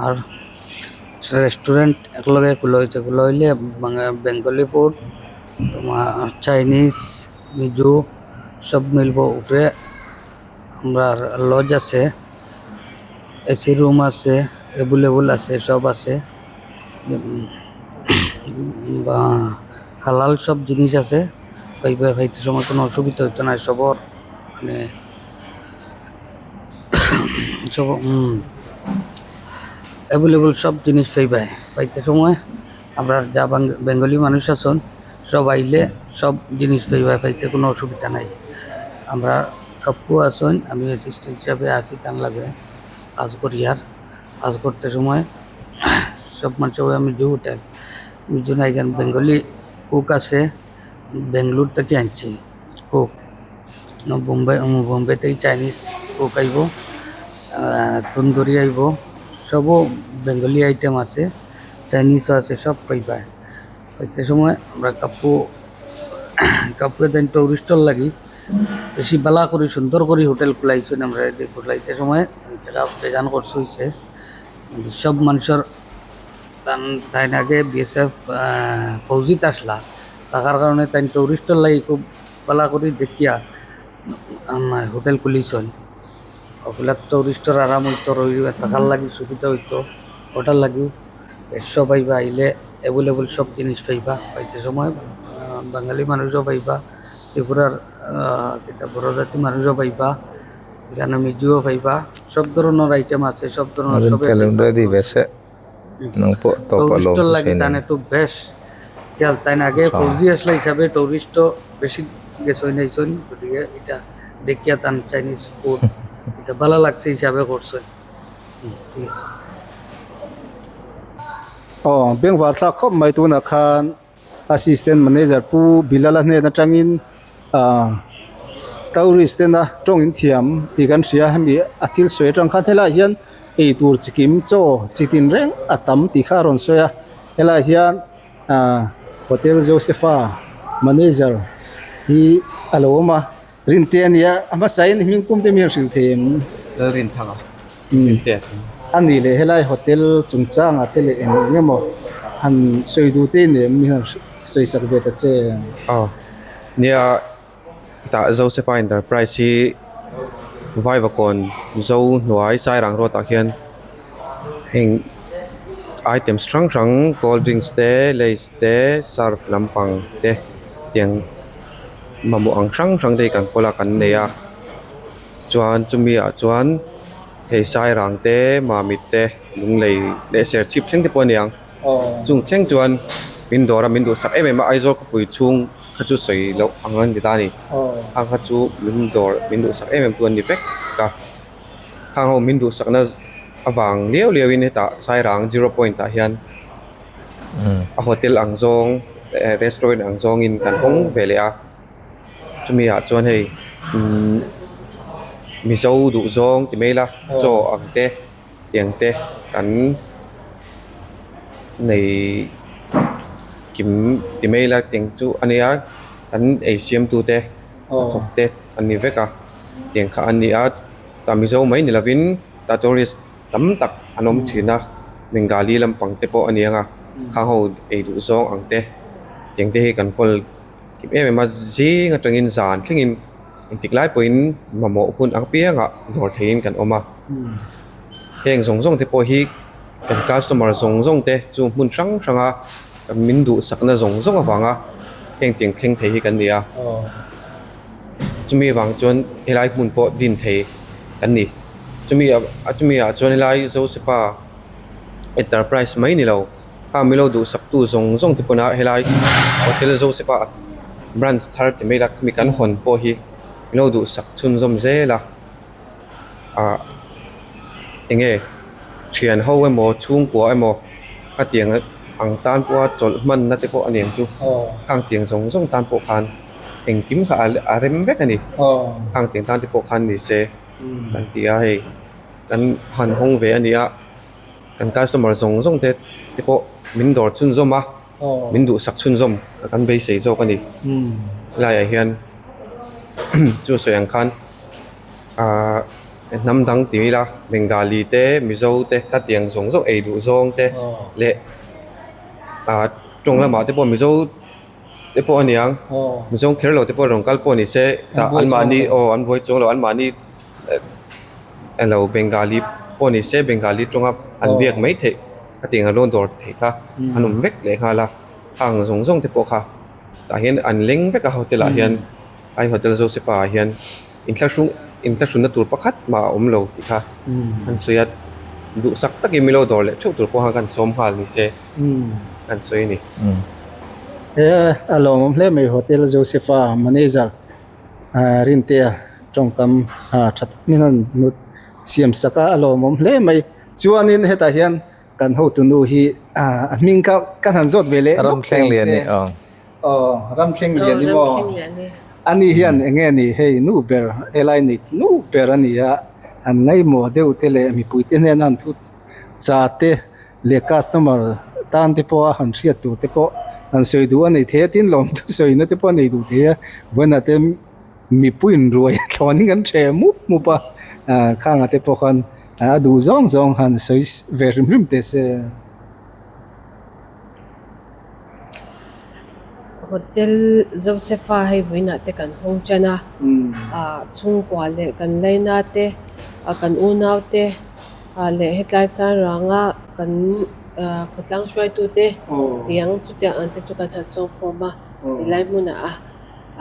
আর restaurant একলগে খোলা হয়েছে। খোলা হইলে Bengali food, তোমার চাইনিজ, মিজু সব মিলবো। উপরে আমরা লজ আছে, এসি রুম আছে, অ্যাভেলেবল আছে, সব আছে, বা হালাল সব জিনিস আছে। পাইবা খাইতে সময় কোনো অসুবিধা হইতো না সবর, মানে সব অ্যাভেলেবল সব জিনিস পাইবাই পাইতে সময়। আমরা যা বেঙ্গলি মানুষ আছেন সব আইলে সব জিনিস পাইবাই, পাইতে কোনো অসুবিধা নাই। আমরা সবকু আছেন, আমি অ্যাসিস্ট্যান্ট হিসাবে আছি, তার লাগে কাজ করি। আর কাজ করতে সময় সব মানুষ আমি জু হোটেল মিজু না, এখানে বেঙ্গলি কুক আছে, বেঙ্গলোর থেকে আনছি কুক, বোম্বে বোম্বে থেকে চাইনিজ কুক আইব, তন্দুরি আইব, সবও বেঙ্গলি আইটেম আছে, চাইনিজও আছে, সব পাইবা পাইতে সময়। আমরা কাপু কাপুরে দেন টুরিস্টর লাগি বেশি বালা করে সুন্দর করে হোটেল খোলাইছেন। আমরা খোলাইতে সময় টাকা বেজান খরচ হয়েছে সব মানুষের। তাই আগে বিএসএফ ফৌজিত আসলা থাকার কারণে তাই টুরিস্টর লাগি খুব বালা করে দেখিয়া আমার হোটেল খুলিছেন। ওগুলা টুরিস্টর আরাম হইতো, রইবা থাকার লাগি সুবিধা হইতো, ওটার লাগিও সব পাইবা আইলে অ্যাভেলেবল সব জিনিস পাইবা পাইতে সময়। বাঙালি মানুষও পাইবা, ত্রিপুরার বড় জাতি মানুষও পাইবা, এখানে মিজুও পাইবা, সব ধরনের আইটেম আছে, সব ধরনের সব টুরিস্টর লাগে তানে একটু বেশ খেয়াল। তাই আগে ফৌজি আসলে হিসাবে টুরিস্টও বেশি গেছই নাইছই, গতিকে এটা দেখিয়া তান চাইনিজ ফুড এটা ভালো লাগছে হিসাবে করছে। ঠিক আছে। Aw bengvar thlak khawp mai tunah khan assistant manager pu Bilal-a hnen atangin ah tourist tena tawng in thiam tih kan hria hemi a thil sawi atang khan helaiah hian eitur chi kim chaw chi tin reng a tam tih kha a rawn sawi a, helaiah hian ah hotel Josepha manager hi a lo awm a. Rinte a nia, a hmasain hming pum te mi han hrilh thei em? Lalrinthang a, Rinte a thing. A nih leh helai hotel chungchangah te leh eng eng emaw han sawi duh te nem mi han sawi sak ve ta che. Aw, nia tah Josepha Enterprise hi Vaivakawn Zo hnuai Sairang road ah khian heng. Items hrang hrang cold drinks te lays te surf lampang te tiang mamawh ang hrang hrang te hi kan kawl a kan nei a chuan chumi ah chuan hei sairang te mamit te lunglei leh serchhip thleng te pawh a ni ang chung thleng chuan min dawr a min duhsak em em a Aizawl khawpui chhung kha chu sawi loh ang a ni ta a ni a kha chu min dawr min duhsak em em tu an ni vek a khang ho min duhsakna avang liau liau in hetah Sairang zero point ah hian a hotel ang zawng eh restaurant ang zawng in kan hawng ve leh a chumi ah chuan hei imm mizo duh zawng ti mai ila chaw ang te tiang te kan nei kim ti mai ila tiang chu a nia kan ei siam tu te thawk te an ni vek a tiang kha an ni a tah mizo mai ni lovin tah tourist tam tak an awm thin a bengali lampang te pawh a ni ang a khang ho ei duh zawng ang te tiang te hi kan kawl kim em em a zing atangin zan thlengin engtik lai pawhin mamawh hun ang piangah dawr theihin kan awm a heng zawng zawng te pawh hi kan customer zawng zawng te chu hmun hrang hrang a kan min duhsakna zawng zawng avanga heng tiang thleng thei hi kan ni a chumi vang chuan helai hmun pawh din thei kan ni chumi ah chumi ah chuan helai Josepha enterprise mai ni lo kha milo duhsak tu zawng zawng te pawn a helai hotel Josepha branch thar ti mai la khami kan hawn pawh hi milo duhsak chhunzawm zel a ah eng nge thian ho emaw chhungkua emaw a tiang ang tan pawha chawlh hmanna te pawh a ni ang chu khang tiang zawng zawng tan pawh khan engkim kha a rem vek a ni khang tiang tan te pawh khan ni se kan ti a hei kan han hawng ve a ni a kan customer zawng zawng te te pawh min dawr chhunzawm a min duhsak chhunzawm ka kan beisei zawk a ni helaiah hian chu sawi ang khan ahh hnam dang ti ila bengali te mizo te ka tiang zawng zawng ei duh zawng te leh ahh tawng lamah te pawh mizo te pawh a ni ang mizo kher lo te pawh rawn kal pawh ni se tah anmahni aw an buai chuang lo anmahni elo bengali pawh ni se bengali tawnga an biak mai theih a tiang a lawn dawr theih kha an awm vek leh nghal a khang zawng zawng te pawh kha tah hian an leng vek a hotel ah hian ai hotel Josepha ah hian inthlahrung inthlahrunna tur pakhat mah a awm lo tih kha an sawi a duhsak takin milo dawr leh theuh tur pawh khan kan sawm nghal ni se kan sawi a ni. He a lawmawm hle mai hotel Josepha manager Rintea tawngkam tha tak min han nut siam sak a a lawmawm hle mai chuanin hetah hian kan hotunu hi a hming kha kan han zawt ve leh Ram thleng lian ni aw. Aw ram thleng lian ni maw ani hian eng nge ni hei nu ber helai nei nu ber a ni a an ngaihmawh deuh te leh mipui te hnena han thu cha te leh customer tan te pawh a han hriat tur te pawh han sawi duh a nei thei a tin lawm thu sawina te pawh a nei duh thei a vawiinah te mipui in ruai a thlawnin kan hreh mup mup a ah khangah te pawh khan a duh zawng zawng han sawi ve hrim hrim teh se. Hotel Josepha hei vawiinah te kan hawng tan a ah chhungkua leh kan laina te ah kan unau te ah leh hetlai Sairanga kan ah khawtlang hruaitu te tiang chutiang ang te chu kan han sawm khawm a tilai hmunah a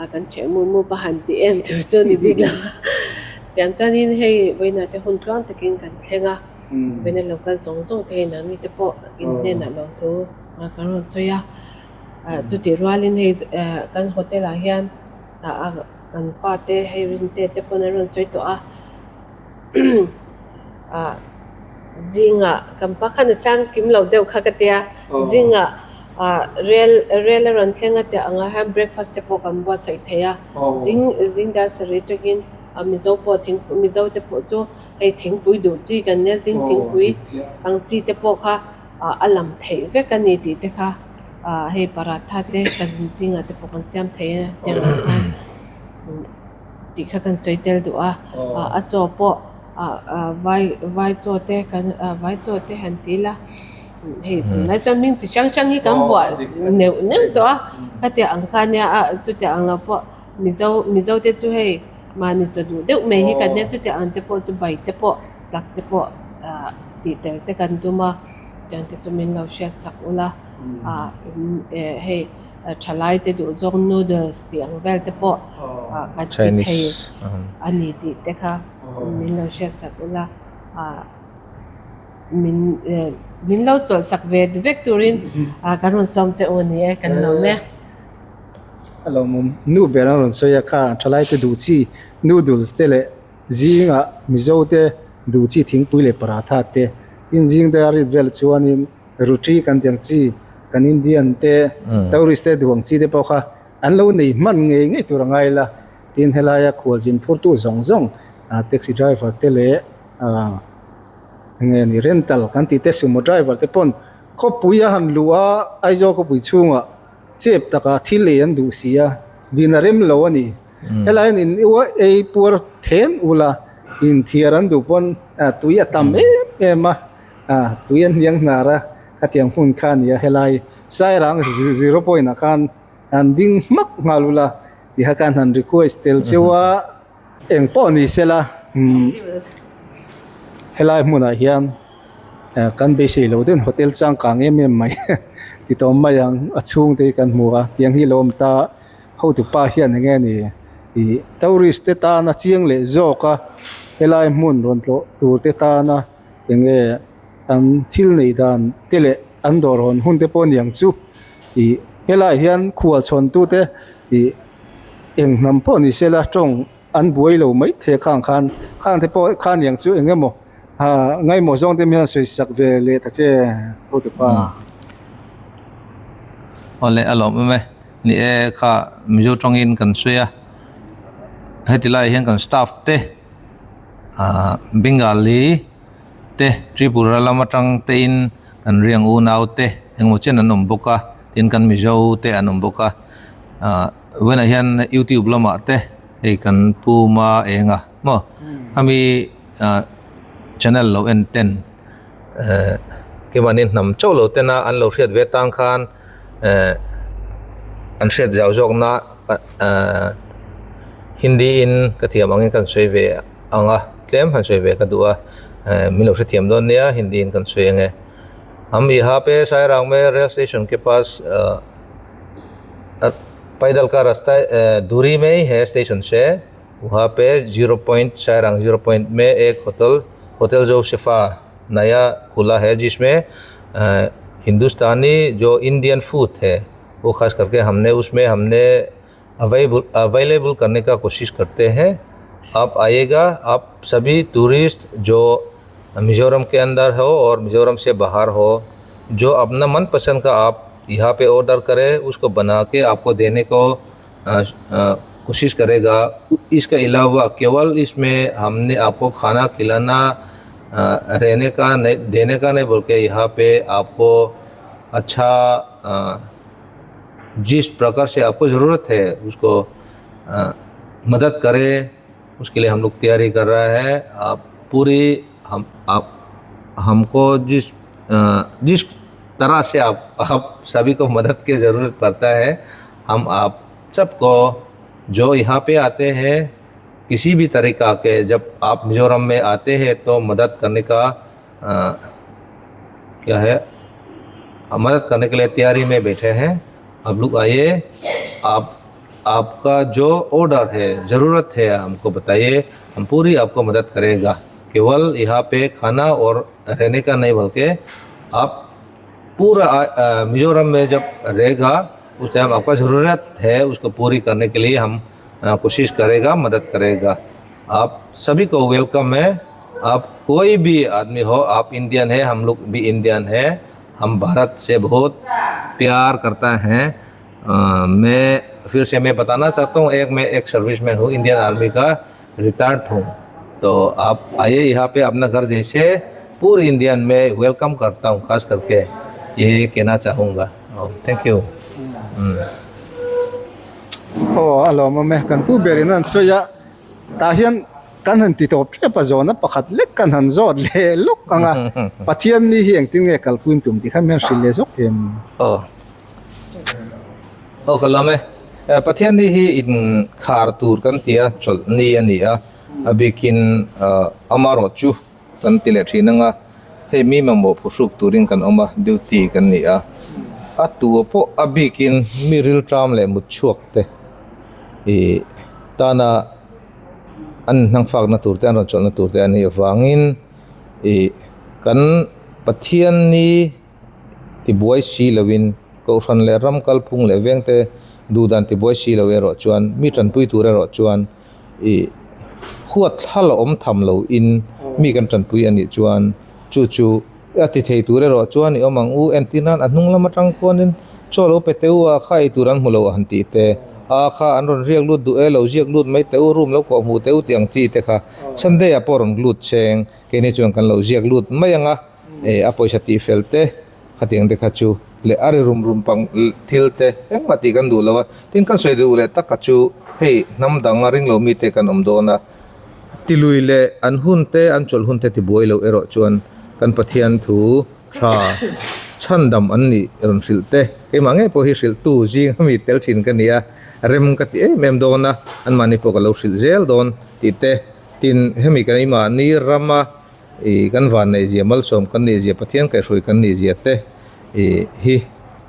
ah kan ṭheh mup mup a han ti em tur chu a ni bik lo a tiang chuanin hei vawiinah te hun tluang takin kan thleng a. Vawiina lo kal zawng zawng te hei nangni te pawh in hnenah lawmthu kan rawn sawi a ah chutih rualin hei eh kan hotel ah hian ah kan pa te hei Rinte te pawn an rawn sawi tawh a ah zingah kan pa khan a chang kim lo deuh kha ka tia zingah ah rel rel a rawn thleng a tih ang ah hian breakfast te pawh kan buatsaih thei a zing zing dar sarih atangin mizo pawh thingpui mizo te pawh chu. Hei thingpui duh chi kan nia zing thingpui ang chi te pawh kha ah a lam theih vek a ni tih te kha ah hei paratha te kan zingah te pawh kan siam thei a tiang ang khan tih kha kan sawi tel duh a ah a chaw pawh ah ah vai vai chaw te kan ah vai chaw te han ti ila hei tunlai chuan hming chi hrang hrang hi kan vuah neuh neuh tawh a khatiang ang kha nia a chutiang ang lo pawh mizo mizo te chu hei. Mahni chaw duh deuh mai hi kan nia chutiang ang te pawh chu bai te pawh tlak te pawh ah tih tel te kan tum a. Tiang te chu min lo hriat sak ula ah in eh hei thalai te duh zawk noodles tih ang vel te pawh ah kan ti thei a ni tih te kha min lo hriat sak ula ah min eh min lo chawlh sak ve vek turin ah kan rawn sawm che u a ni e kan lawm e. A lawmawm nu ber an rawn sawi a kha thalai te duh chi noodles te leh Zingah Mizo te duh chi thingpui leh paratha te, tin zing te a rit vel chuanin ruti kan ti ang chi, kan Indian te, tourist te duh ang chi te pawh kha an lo nei hman ngei ngei tur a ngai la. Tin helaia khualzin phurtu zawng zawng taxi driver te leh enge ni rental kan tih te sumo driver te pawn khawpui a han luh a Aizawl khawpui chhungah chep taka thil ei an duh si a, din a rem lo a ni. Helai hian in ei puar then ula inthiar an duh pawn tui a tam em em a, tui an hniang hnar a, khatiang hmun kha a ni a helai Sairang zero point ah khan an ding hmak nghal ula tih kha khan han request tel cheu a, eng pawh ni sela helai hmunah hian kan beisei lo deuhin hotel changkang em em mai ti tawm mai ang a chhungte hi kan hmu a tiang hi a lo awm ta. Hotupa hian eng nge ni ih tourist te tana chiang leh zawk a helai hmun rawn tlawh tur te tana eng nge an thil neih dan te leh an dawr hawn hun te pawh aniang chu ih helaiah hian khual chhawn tu te ih eng hnam pawh ni sela tawng an buai lo mai thei a khang khan khang te pawh kha aniang chu eng emaw ah ngaimawh zawng te hian sawi sak ve leh ta che hotupa. Awle a lawm em e. Ni e kha Mizo tawngin kan sawi a, heti laiah hian kan staff te ahh Bengali te Tripura lam atang tein kan riang unau te engemaw chen an awm bawk a, tin kan Mizo te an awm bawk a, ahh vawiinah hian youtube lamah te hei kan pu ma eng a maw khami ahh channel lo en ten ehh keimahni hnam chauh lo tena an lo hriat ve tan khan. Eh an hriat zau zawk na eh Hindi in ka thiam angin kan sawi ve ang a tlem han sawi ve ka duh a eh min lo hrethiam dawn nia Hindi in kan sawi ange Hum yaha pe Sairang me rail station ke paas ah paidal ka rasta eh duri me hi hai station se wahan pe zero point Sairang zero point me ek hotel hotel Josepha नया खुला है जिसमें हिंदुस्तानी जो Indian food है वो ख़ास करके हमने उसमें हमने अवेलेबल करने का कोशिश करते हैं आप आइएगा आप सभी टूरिस्ट जो मिज़ोरम के अंदर हो और मिज़ोरम से बाहर हो जो अपना मनपसंद का आप यहाँ पे ऑर्डर करें उसको बना के आपको देने को कोशिश करेगा इसके अलावा केवल इसमें हमने आपको खाना खिलाना रहने का नहीं देने का नहीं बल्कि यहाँ पे आपको अच्छा जिस प्रकार से आपको ज़रूरत है उसको मदद करे उसके लिए हम लोग तैयारी कर रहे हैं आप पूरी हम आप हमको जिस जिस तरह से आप आप सभी को मदद की ज़रूरत पड़ता है हम आप सबको जो यहाँ पे आते हैं किसी भी तरीका के जब आप मिज़ोरम में आते हैं तो मदद करने का आ, क्या है मदद करने के लिए तैयारी में बैठे हैं आप लोग आइए आप आपका जो ऑर्डर है ज़रूरत है हमको बताइए हम पूरी आपको मदद करेगा केवल यहाँ पे खाना और रहने का नहीं बल्कि आप पूरा मिज़ोरम में जब रहेगा उस टाइम आपका ज़रूरत है उसको पूरी करने के लिए हम कोशिश करेगा मदद करेगा आप सभी को welcome है आप कोई भी आदमी हो आप इंडियन है हम लोग भी इंडियन है हम भारत से बहुत प्यार करता हैं मैं फिर से मैं बताना चाहता हूँ एक मैं एक सर्विसमैन हूँ इंडियन आर्मी का रिटायर्ड हूँ तो आप आइए यहाँ पे अपना घर जैसे पूरे इंडियन में welcome करता हूँ खास करके ये कहना चाहूँगा thank you Aw a lawmawm e kan pu ber in an sawi a tah hian kan han ti tawp tep a zawhna pakhat lek kan han zawt leh lawk ang a Pathian ni hi engtin nge kalpui tum tih kha mi han hrilh leh zawk thei em? Aw aw ka lawm e Pathian ni hi in khar tur kan ti a chawlh ni a ni a a bikin amarawh chu kan ti leh thin ang a. Hei mi mamawh phuhruk turin kan awm a, duty kan ni a. A tu pawh a bikin mi rilṭam leh mut chhuak te ih tana an hnangfakna tur te an rawn chawlhna tur te a nih avangin ih kan Pathian ni tibuai si loin kohhran leh ram kalphung leh vengte duh dan tibuai si lo erawh chuan mi tanpui tur erawh chuan ih huat thla la awm tham loin mi kan tanpui a nih chuan chu chu a ti thei tur erawh chuan i awm ang u entir nan a hnung lam atang khuanin chaw lo pe teh u a kha ei tur an hmu lo a han tih te a kha an rawn riak lut duh e lo ziak lut mai teh u room lo kawh hmuh teh u tih ang chi te kha Sunday ah pawh rawn lut cheng keini chuan kan lo ziak lut mai ang a. Eh a pawisa tih fel te khatiang te kha chu leh a ri rum rum pang thil te engmah tih kan duh lo a tin kan sawi duh leh tak kha chu hei hnam dang a ring lo mite kan awm dawn a tilui leh an hun te an chawlh hun te tibuai loh erawh chuan kan Pathian thu tha chhandam an nih rawn hrilh te keimah ngei pawh hi hrilh tu zing ami tel thin ka ni a rem ka ti em em dawn a anmahni pawh ka lo hrilh zel dawn tih te tin hemi keimahni rama Ih kan van neih zia malsawm kan nih zia Pathian kaihhruai kan nih zia te ih hi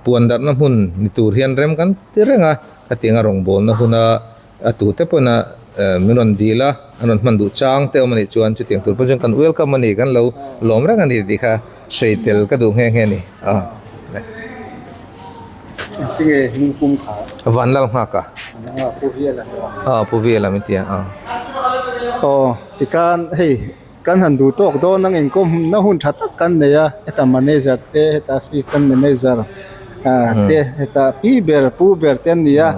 puan darhna hmun ni tur hian rem kan ti reng a khatiang a rawngbawlna huna a tute pawhin a min rawn dil a an rawn hman duh chang te awm a nih chuan chutiang tur pawh chuan kan welcome a ni kan lo lawm reng a ni tih kha sawi tel ka duh nghe nghe a ni a. Engtinge hming pum kha? Vanlal nghak a. Pu Viala. Aw Pu Viala min ti a. Aw tikhan hei. Kan han duh tawk dawn ang inkawm na hun tha tak kan nei a, heta manager te heta assistant manager ah te heta pi ber pu ber te an ni a,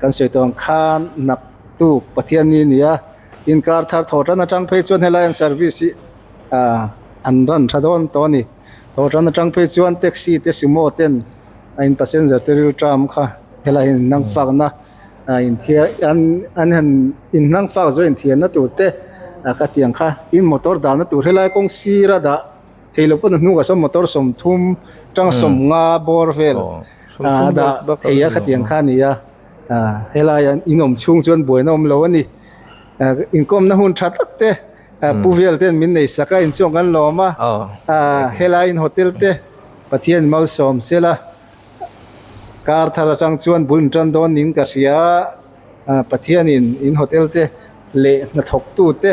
kan sawi tawh ang khan nak tuk Pathian ni a ni a, tin kar thar thaw tan atang phei chuan helai an service hi ah an run tha dawn tawh a ni, thaw tan atang phei chuan taxi te sumo ten a in passenger te rilṭam kha helai in nang fakna. a inthiar an an han inhnang fak zawh inthiarna tur te a ka tiang kha tin motor dahna tur helai kawng sira dah thei loh pawn a hnungah sawn motor 30 tang 50 bawr vel a dah thei a khatiang kha a ni a ah helai an in awm chhung chuan buaina awm lo a ni ah inkawmna hun tha tak te ah pu vel ten min nei sak a inchuang kan lawm a ah helai in hotel te Pathian malsawm sela. Kar thar atang chuan bul in tan dawn niin ka hria a, Pathianin in hotel te leh hnathawktu te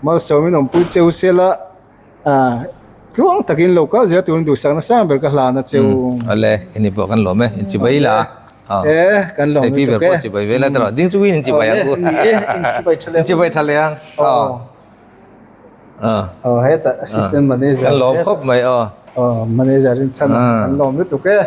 malsawmin awmpui cheu sela ah tluang takin lo kal zel turin duhsak nasa ber ka hlan a cheu. Awle, heni pawh kan lawm e, in chibai la a. E, kan lawm lutuk e. Hei pi ber pawh chibai ve la tawh, ding chu in chibai ang u. Ni e, in chibai tha leh ang. In chibai tha leh ang. Aw. Aw heta assistant manager. Kan lawm khawp mai aw. Aw manager in chhan kan lawm lutuk e.